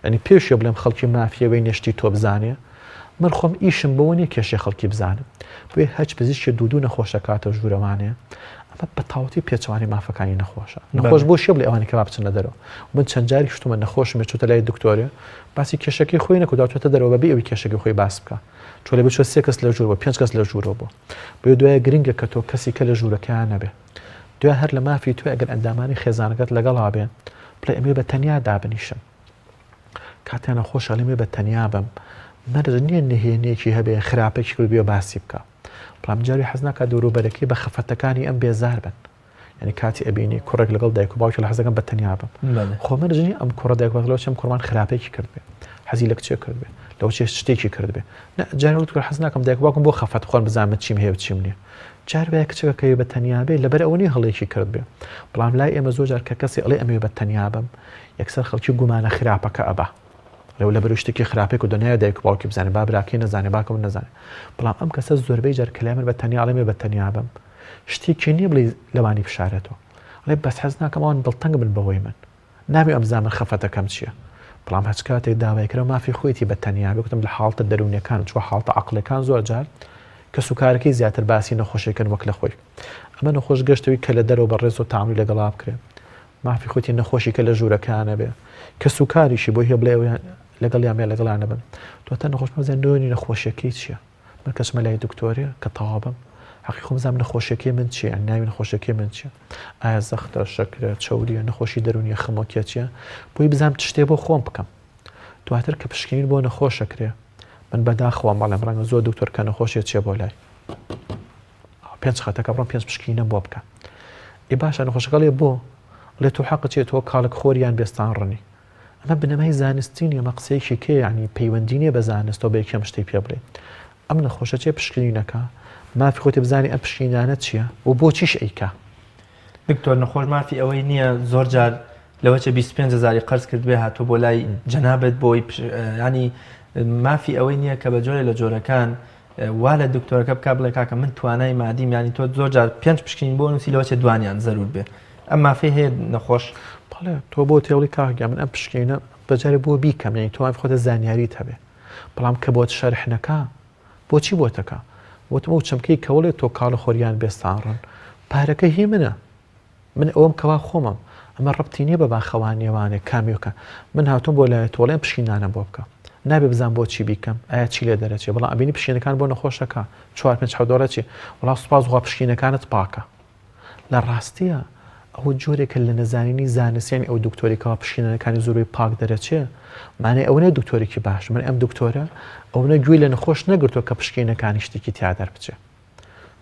یعنی پێشێ بڵێم خەڵکی مافیەوەی نێشتی تۆ بزانێ من خۆم ئیشم بەوە نیە کێشەی خەڵکی بزانم بۆیە هەچ پزیشکێ دوو دوو نەخۆش ئەکاتە ژوورەوانێ ئەمە بە تەواوەتی پێچەوانەی مافەکانی نەخۆشە نەخۆش بۆ شێ بڵێ ئەوانی کە با بچنە دەرەوە من چەند جاری شتومە نەخۆشم چۆتە لای دکتۆرێ باسی کێشەکەی خۆی نەکردووە چۆتە دەرەوە بەبێ ئەوەی کێشەکەی خۆی باس بکە چۆ لە بچۆ سێ کەس لە ژوور بۆ پێنج کەس لە ژوورەوە بۆ بۆیە دوایە گرنگە کە تۆ کەسی کە لە ژوورەکەیان نەبێ دوای هەر لە مافی تۆ ئەگەر ئەندامانی خێزانەکەت لەگەڵا بێ بڵێ ئەمێ بە تەنیا دابنیشم کاتێ نەخۆشە لەمێ بە تەنیا بم مەرج نییە نهێنیەکی هەبێ خراپێکی کردبێ باسی بکە بەڵام جاری حەز ناکات دەوروبەرەکەی بە خەفەتەکانی ئەم بێزار بن یعنی کاتی ئەبینی کوڕێک لەگەڵ دایک و باوکی لە حەزەکەم بە تەنیا بم خۆ مەرج نییە ئەم کوڕە دایک لەو چەم کوڕمان خراپێکی کرد بێ حەزی لە کچێ کرد بێ لەو چێ شتێکی کرد بێ جارێ وتکە حەز ناکەم دایک باوکم بۆ خەفەت خۆن بزانم چیم هەیە و چیم نییە جار وایە کچەکە کەوێ بە تەنیا بێ لەبەر ئەوە نییە هەڵەیەکی کرد بێ بەڵام لای ئێمە زۆر جار کە کەسێ ئەڵێ ئەمەوێ بە تەنیا بم یەکسەر خەڵکی گومانە خراپەکە ئەبا لەو لەبەر شتێکی خراپێک و دنیای دایک و باوکی بزانێ با براکەی نەزانێ باکەم نەزانێ بەڵام ئەم کەسە زۆربەی جار کە لای من بە تەنیا ئەڵێ بە تەنیا بم شتێکی نییە بڵێ لەوانی بشارێتەوە ئەڵێ بەس حەز ناکەم ئەوان دڵتەنگ بن بەوەی من نابێ ئەم بزانن خەفەتەکەم چییە بەڵام هەچ کاتێک داوای کرا مافی خۆیەتی بە تەنیا بێ گوتم لە حاڵتە دەروونیەکان چوە حاڵتە عەقڵیەکان زۆر جار کەسوکارەکەی زیاتر باسی نەخۆشیەکەن وەک لە خۆی ئەمە نەخۆش گەشتەوی کە لە دەرەوە بە ڕێز و تەعامولی لەگەڵا بکرێ مافی خۆیەتی نەخۆشی کە لە ژوورەکەیان نەبێ کەسوکاریشی بۆی هەیە بڵێ ئەویان لەگەڵیان بێ لەگەڵیان نەبن دواتر نەخۆش بزانێ نۆنی نەخۆشیەکەی چییە من کەچمە لای دکتۆرێ کە تەواو بم حەقی خۆم زانم نەخۆشیەکەی من چییە یان ناوی نەخۆشیەکەی من چییە ئایا زەختە شەکرە چەوریە نەخۆشی دەروونیە خەمۆکیە چییە بۆی بزانم چ شتێ بۆ خۆم بکەم دواتر کە پشکنین بۆ نەخۆشەکرێ من بەداخەوە بەڵێم ڕەنگە زۆر دکتۆر کە نەخۆشیە چێ بۆ لای پێنج خەتەکە بڕۆم پێنج پشکینەم بۆ بکە ئێ باشە نەخۆشەکە ڵێ بۆ ڵێ تۆ حەقت چیە تۆ کاڵک خۆریان بێستان ڕنی ئەمە بنەمای زانستی نیە ئەمە قسەیەکی کێ یعنی پەیوەندی نیە بە زانستەوە بە یەکێ ئەم شتەی پێ بڵێ ئەم نەخۆشە چێ پشکنینەکە مافی خۆتی بزانی ئەم پشکینانە چییە و بۆچیش ئەیکا دکتۆر نەخۆش مافی ئەوەی نییە زۆر جار لەوە چە 25 هزاری قەرز کردبێ هاتوو بۆ لای جەنابەت بۆی ینی مافی ئەوەی نییە کە بە جۆرێ لە جۆرەکان وا لە دکتۆرەکە بکا بڵێ کاکە من توانای مادیم یانی تۆ زۆر جار پێنج پشکنین بۆ نووسی لەوە چێ دوانیان زەرور بێ ئەم مافەی هەیە نەخۆش؟ بەڵێ تۆ بۆ تێڵی کاک گیان من ئەم پشکنینە بەجارێ بۆ بیکەم یانی تۆ مافی خۆتە زانیاریت هەبێ بەڵام کە بۆت شەرح نەکا بۆچی بۆتەکا وتم ئەو چەمکەی کەوڵێ تۆ کاڵە خۆریان بێستانڕن پارەکە هی منە من ئەوەم کەوا خۆمم ئەمە ڕەبتی نیە بە باخەوانیەوانێ کامیۆکە من هاتوم بۆ لای تۆ ئەڵێم پشینانە بۆ بکە نابێ بزان بۆ چی بیکەم ئایا چی لێ دەرەچێ بەڵام ئەبینی پشینەکان بۆ نەخۆشەکە چوار پێنج حەوت دۆڵێ چی وەڵا سوپاس خوا پشینەکانت پاکە لە ڕاستیە ئەوە جۆرێکە لە نەزانینی زانستیانی ئەو دکتۆری کەوا پشینەکانی زۆربەی پاک دەرەچێ مانای ئەوە نیە دکتۆرێکی باش من ئەم دکتۆرە ئەوەنە گوێی لە نەخۆش نەگرتووە کە پشکینەکانی شتێکی تیا دەربچێ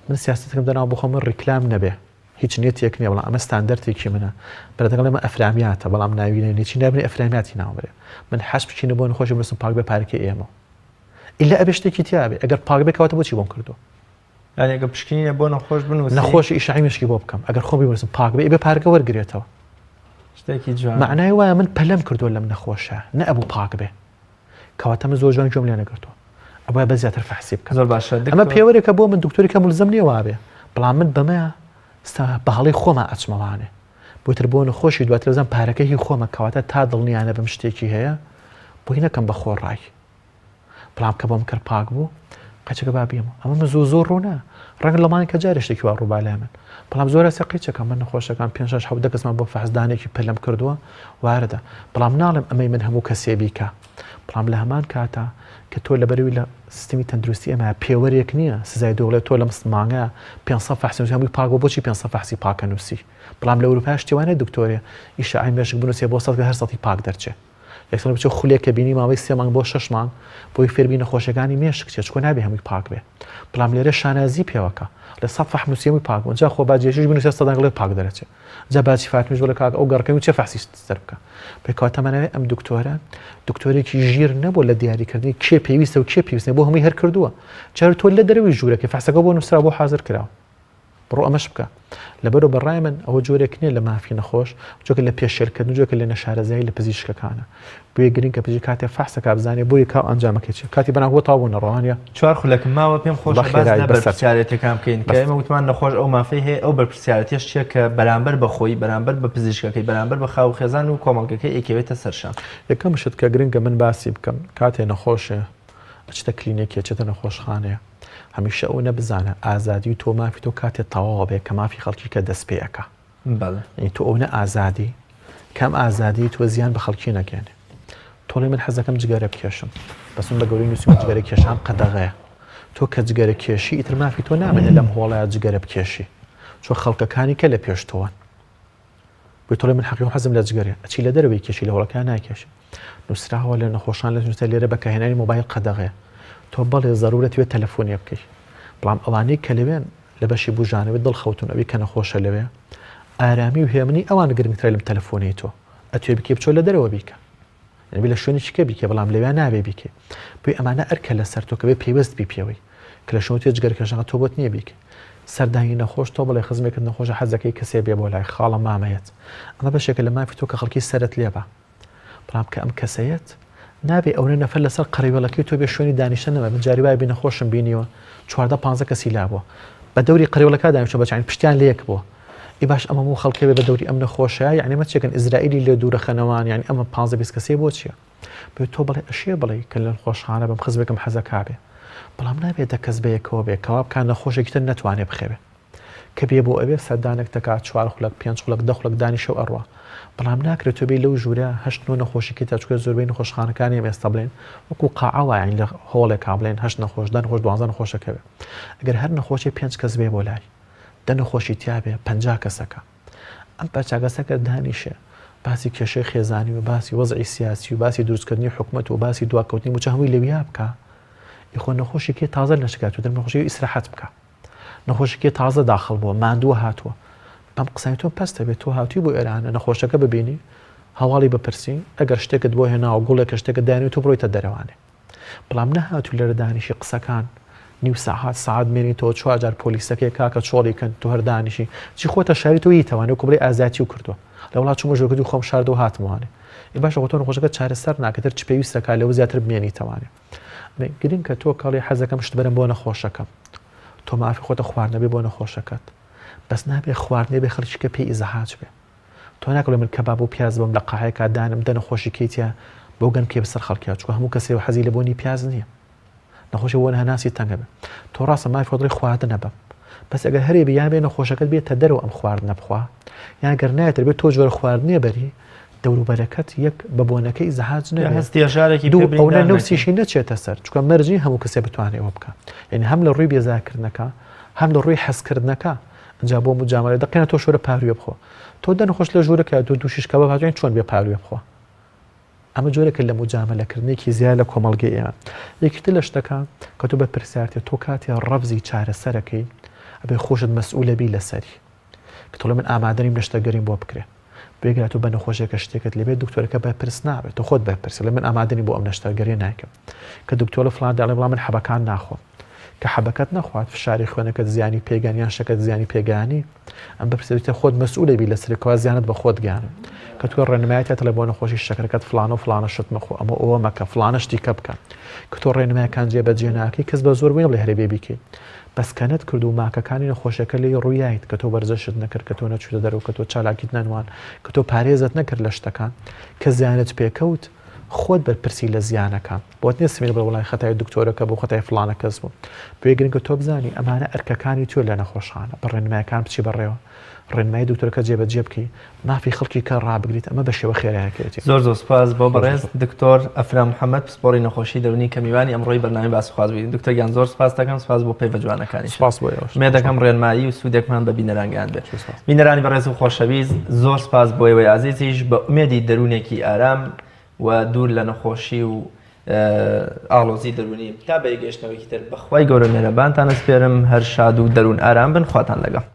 من سیاسەتێکم داناوە بۆ خۆم من ڕیکلام نەبێ هیچ نیەتێک نییە بەڵام ئەمە ستاندەرتێکی منە برادەکەم ئەمە ئەفرامیاتە بەڵام ناوی نێ چی نابنی ئەفرامیاتی ناو بەرێ من حەز بچینە بۆ نەخۆشی بنووسم پاک بێ پارەکەی ئێمە ئیلا ئەبێ شتێکی تیا بێ ئەگەر پاک بێ کەواتە بۆچی بۆم کردو یانی ئەگەر پشکنینە بۆ نەخۆش بنووسی نەخۆش ئیشعی مشکی بۆ بکەم ئەگەر خۆم بنووسم پاک بێ ئەبێ پارەکە وەرگرێتەوە شتێکی جوان معنای وایە من پەلەم کردووە لەم نەخۆشە نە ئەبوو پاک بێ کەواتە من زۆر جوان گوێم لێ نەگرتووە ئەبوایە بە زیاتر فەحسی بکەم زۆر باشە ئەمە پێوەرێکە بۆ من دکتۆری کە ملزم نییە وابێ بەڵام من بەمە بە هەڵەی خۆما ئەچمەوانێ بۆتر بۆ نەخۆشی دواتر بزانم پارەکە هی خۆمە کەواتە تا دڵنیانە بم شتێکی هەیە بۆی نەکەم بە خۆڕای بەڵام کە بۆم کرد پاک بوو قەچەکە با بێمەوە ئەمە من زۆر زۆر ڕوونە ڕەنگە لەمانی کە جارێ شتێکی وا ڕووبا لای من بەڵام زۆر ئەسێ قیچەکە من نەخۆشەکان پێنج شەش حەوت دە کەسمان بۆ فەحسدانێکی پەلەم کردووە واردە بەڵام ناڵێم ئەمەی من هەموو کەسێ بیکا بەڵام لە هەمان کاتا کە تۆ لەبەروی لە سیستمی تەندروستی ئێمە پێوەرێک نییە سزای دۆڵێ تۆ لەم مانگە 500 فەحسی نووسی هەمووی پاک بۆ بۆچی 500 فەحسی پاکە نووسی بەڵام لە ئەوروپا شتیوانە دکتۆرێ ئیشعاعی مێشک بنووسێ بۆ سەد هەر سەتی پاک دەرچێ. یەکسەر بچۆ خولێک کە بینی ماوەی سێ مانگ بۆ شەش مانگ بۆی فێربی نەخۆشیەکانی مێشک چیە چکۆ نابێ هەمووی پاک بێ بەڵام لێرە شانازی پێوەکە لە سەد فەحم نووسی هەمووی پاک بوون جا خۆ با جێژیش بنووسێ سەدان گڵێ پاک دەرەچێ جا باچی فاتمیش بڵێ کاک ئەو گەڕەکەی و چێ فەحسی سەر بکە پێکەوە تەمەنەوێ ئەم دکتۆرە دکتۆرێکی ژیر نەبوو لە دیاریکردنی کێ پێویستە و کێ پێویست نیە بۆ هەمووی هەر کردووە چار تۆ لە دەرەوەی ژوورەکەی فەحسەکە بۆ نووسرا بۆ حاضر کراوە بڕۆ ئەمەش بکە. لەبەرئەوە بە ڕای من ئەوە جۆرێک نییە لە مافی نەخۆش، جۆرێکە لە پێشێلکردن و جۆرێکە لە نەشارەزایی لە پزیشکەکانە. بۆیە گرنگە پزیشک کاتێ فەحس ئەکا بزانێ بۆ یەکا و ئەنجامەکەی چییە. کاتی بەناو بۆ تەواو بوو نەڕۆ وانییە؟ چوار خولەکم ماوە پێم خۆشە بە باس خێرایی لە بەسەر چوو. بەرپرسیارێتیەکان بکەین کە بەس. ئێمە وتمان نەخۆش ئەو مافەی هەیە ئەو بەرپرسیارێتیەش چییە کە بەرامبەر بە خۆی بەرامبەر بە پزیشکەکەی بەرامبەر بە خاو و خێزان و کۆمەڵگەکەی ئەیکەوێتە سەر شان. یەکەم شت کە گرنگە من باسی بکەم کاتێ نەخۆشێ ئەچێتە کلینێکێ ئەچێتە نەخۆشخانەیە هەمیشە ئەونە بزانە ئازادی تۆ مافی تۆ کاتێ تەواو بێ کە مافی خەڵکی کە دەست پێ ئەکا بەڵێ یعنی تۆ ئەونە ئازادی کەم ئازادی تۆ زیان بە خەڵکی نەگەێنێ تۆڵێ من حەزەکەم جگەرە بکێشم بەس من بە گەورەی نووسیومە جگەرە کێشان قەدەغەیە تۆ کە جگەرە کێشی ئیتر مافی تۆ نامێنێ لەم هۆڵەیە جگەرە بکێشی چۆ خەڵکەکانی کە لە پێش تۆوەن بۆی تۆڵێ من حەقیم حەزم لە جگەرە ئەچی لە دەرەوەی کێشی لە هۆڵەکە ناکێشی نووسراوە لە نەخۆشان لە نووسە لێرە بەکارهێنانی مۆبایل قەدەغەیە تۆ بەڵێ زەرورەت وێ تەلەفۆنیە بکەی بەڵام ئەوانەی کە لەوێن لە بەشی بوژانەوەی دڵ خەوتون ئەوی کە نەخۆشە لەوێ ئارامی و هێمنی ئەوان گرنگترە لەم تەلەفۆنەی تۆ ئەتوێ بکەی بچۆ لە دەرەوە بیکە یعنی لە شوێنێکی کە بیکە بەڵام لەوێ نابێ بیکەی بۆی ئەمانە ئەرکە لەسەر تۆ کە بێ پەیوەست بی پێوەی کە لە شوێن تێ جگەرکێشەکە تۆ بۆت نییە بیکەی سەردانی نەخۆش تۆ بڵێ خزمێکت نەخۆشە حەزەکەی کەسێ بێ بۆ لای خاڵە مامەیەت ئەمە بەشێکە لە مافی تۆ کە خەڵکی سەرت لێبا بەڵام کە ئەم کەسەیەت نابێ ئەونە نەفەر لەسەر قەرەوێڵەکەی تۆ بێ شوێنی دانیشتن نەما من جاری وایە بی نەخۆشم بینیوە 14 15 کەسی لابووە بە دەوری قەرەوێڵەکە دانیشتوە بەچین پشتیان لەیەک بووە ئی باش ئەمە هەموو خەڵکێ بێ بە دەوری ئەم نەخۆشە یعنی مە چێکن ئیسرائیلی لێ دوورە خەنەوان یعنی ئەمە 15 20 کەسێ بۆ چییە بێ تۆ بڵێ ئەشێ بڵێ کە لە نەخۆشخانە بم خزمێکم حەزەکا بێ بەڵام نابێت دە کەس بەیەکەوە بێ کەوا بکە نەخۆشێکی تر نەتوانێ بخەوێ کە بێ بۆ ئەوێ سەردانێک دەکات چوار خولەک پێنج خولەک دە خولەک دانیشە و ئەڕوا بەڵام ناکرێت تۆ بێی لەو ژوورە هەشت نۆ نەخۆشی کەیتە چونکە زۆربەی نەخۆشخانەکانی ئێمە ئێستا بڵێن وەکو قاعە وایە یانی لە هۆڵێکا بڵێن هەشت نەخۆش دە نەخۆش دوانزە نەخۆشەکەوێ ئەگەر هەر نەخۆشێ پێنج کەس بێ بۆ لای دە نەخۆشی تیابێ 50 کەسەکە ئەم 50 کەسەکە دانیشێ باسی کێشەی خێزانی و باسی وەزعی سیاسی و باسی دروستکردنی حکومەت و باسی دواکەوتنی موچە هەمووی لەویا بکە ئیخۆ نەخۆشی کێ تازە نەشکات و نەخۆشی ئیسراحەت بکە نەخۆشەکەی تازە داخڵ بووە ماندووە هاتووە بەم قسای تۆ پەستە بێت تۆ هاتووی بۆ ئێرانە نەخۆشەکە ببینی هەواڵی بپرسی ئەگەر شتێکت بۆ هێناوە گوڵێکە شتێکە دانێ تۆ بڕۆیتە دەرەوانێ بەڵام نەهاتوو لێرە دانیشی قسەکان نیو سەعات سەعات مێنی تۆ چوار جار پۆلیسەکەی کاکە چۆڵی کەن تۆ هەر دانیشی چی خۆتە شاری تۆ یتەوانێ و کوبڵی ئازاتی و کردووە لە وڵات چوومە ژۆکردی خۆم شاردەوە هاتموانێ ئی باشە خۆ تۆ نەخۆشەکە چارەسەر ناکەتر چ پێویستەکە لەوە زیاتر بمێنیتەوانێ گرنگە تۆ کەڵی حەزەکەم شت بەرم بۆ نەخۆشەکەم تۆ مافی خۆتە خواردنە بێ بۆ نەخۆشەکەت بەس نابێ خواردنێ بێ خەڵکی کە پێی ئیزعاج بێ تۆ ناکەڵێ من کەباب و پیاز بم لە قاعەیەکا دانم دە نەخۆشی کەیتە بۆ گەن کێ بەسەر خەڵکیا چونکە هەموو کەسێ حەزی لە بۆنی پیاز نییە نەخۆشی بۆن هەناسی تەنگە بێ تۆ ڕاستە مافی خۆت خواردنە بەم بەس ئەگەر هەرێ بێ یان بێ نەخۆشەکەت بێتە دەرەوە ئەم خواردنە بخوا یان گەر نایەتر بێت تۆ جۆرە خواردنێ بەری دەوروبەرەکەت یەک بە بۆنەکەی ئیزعاج نەبێ هەستی ژارێکی دوو پێ ئەونە بریندار نەکەی. نەوسیشی نەچێتە سەر چونکە مەرج نیە هەموو کەسێ بتوانێ ئەوە بکا یعنی هەم لە ڕووی بێزارکردنەکە هەم لە ڕووی حەزکردنەکە ئینجا بۆ مجاملە دەقینا تۆ شۆرە پاروێ بخۆ تۆ دە نەخۆش لە ژوورەکە تۆ دوو شیش کەباب هاتوین چۆن بێ پاروێ بخۆ ئەمە جۆرێکە لە مجاملەکردنێکی زیاد لە کۆمەڵگەی ئێمە یەکێتر لە شتەکان کە تۆ بەرپرسیارتێ تۆ کاتێ ڕەفزی چارەسەرەکەی ئەبێ خۆشت مەسئولە بی لەسەری کە تۆ من ئامادە نیم نەشتەرگەریم بۆ بکرێ بێگرا تۆ بە نەخۆشیەکە شتێکت لێبێت دکتۆرەکە بەرپرس نابێت تۆ خۆت بەرپرسی لە من ئامادە نیم بۆ ئەم نەشتەرگەریە نایکەم کە دکتۆرە فلان دەڵێ وڵا من حەبەکان ناخۆم کە حەبەکەت نەخوارد فشاری خوێنەکەت زیانی پێگەن یان شەکەت زیانی پێگانی ئەم بەپرسێتە خۆت مەسئولە بی لەسەر کەوا زیانت بە خۆت گیان کە تۆ ڕێنمایەتە تەڵێ بۆ نەخۆشی شەکرەکەت فلانە و فلانە شت مەخۆ ئەمە ئەوە مەکە فلانە شتی کە بکە کە تۆ ڕێنمایەکان جێبەجێ ناکەی کەس بە زۆر بۆ نەڵێ هەرێ بێ بیکەی بەس کە نەتکرد و ماکەکانی نەخۆشیەکە لێی ڕوویایت کە تۆ وەرزشت نەکرد کە تۆ نەچوویتە دەرەوە کە تۆ چالاکیت نەنوان کە تۆ پارێزت نەکرد لە شتەکان کە زیانت پێکەوت خۆت بەرپرسی لە زیانەکان بۆت نیە سمیر بڵێ وەڵای خەتای دکتۆرەکە بوو خەتای فڵانە کەس بوو بۆیە گرنگە تۆ بزانی ئەمانە ئەرکەکانی تۆ لە نەخۆشخانە بە ڕێنمایەکان بچی بەڕێوە ڕێنمایی دکتۆرەکە جێبەجێ بکەی مافی خەڵکی کە ڕابگریت ئەمە بە شێوە خێرایەکەیەتی. زۆر زۆر سوپاس بۆ بەڕێز دکتۆر ئەفرا محەمەد پسپۆڕی نەخۆشی دەروونی کە میوانی ئەمڕۆی بەرنامەی باس و خواست بووی. دکتۆر گیان زۆر سوپاست دەکەم سوپاس بۆ پەیڤە جوانەکانیشت. سوپاس بۆ ئێوەش. ئومێد دەکەم ڕێنمایی و سوودێکمان بە بینەران گەیاند بێت. سوپاس. بینەرانی بەڕێز و خۆشەویست زۆر سوپاس بۆ ئێوەی ئازیزیش بە ئومێدی دەروونێکی ئارام. و دوور لە نەخۆشی و ئاڵۆزی دەروونی تا بەیەکگەیشتنەوەیەکی تر بەخوای گەورە مێرەبانتان ئەسپێرم هەر شاد و دەروون ئارام بن خواتان لەگەڵ.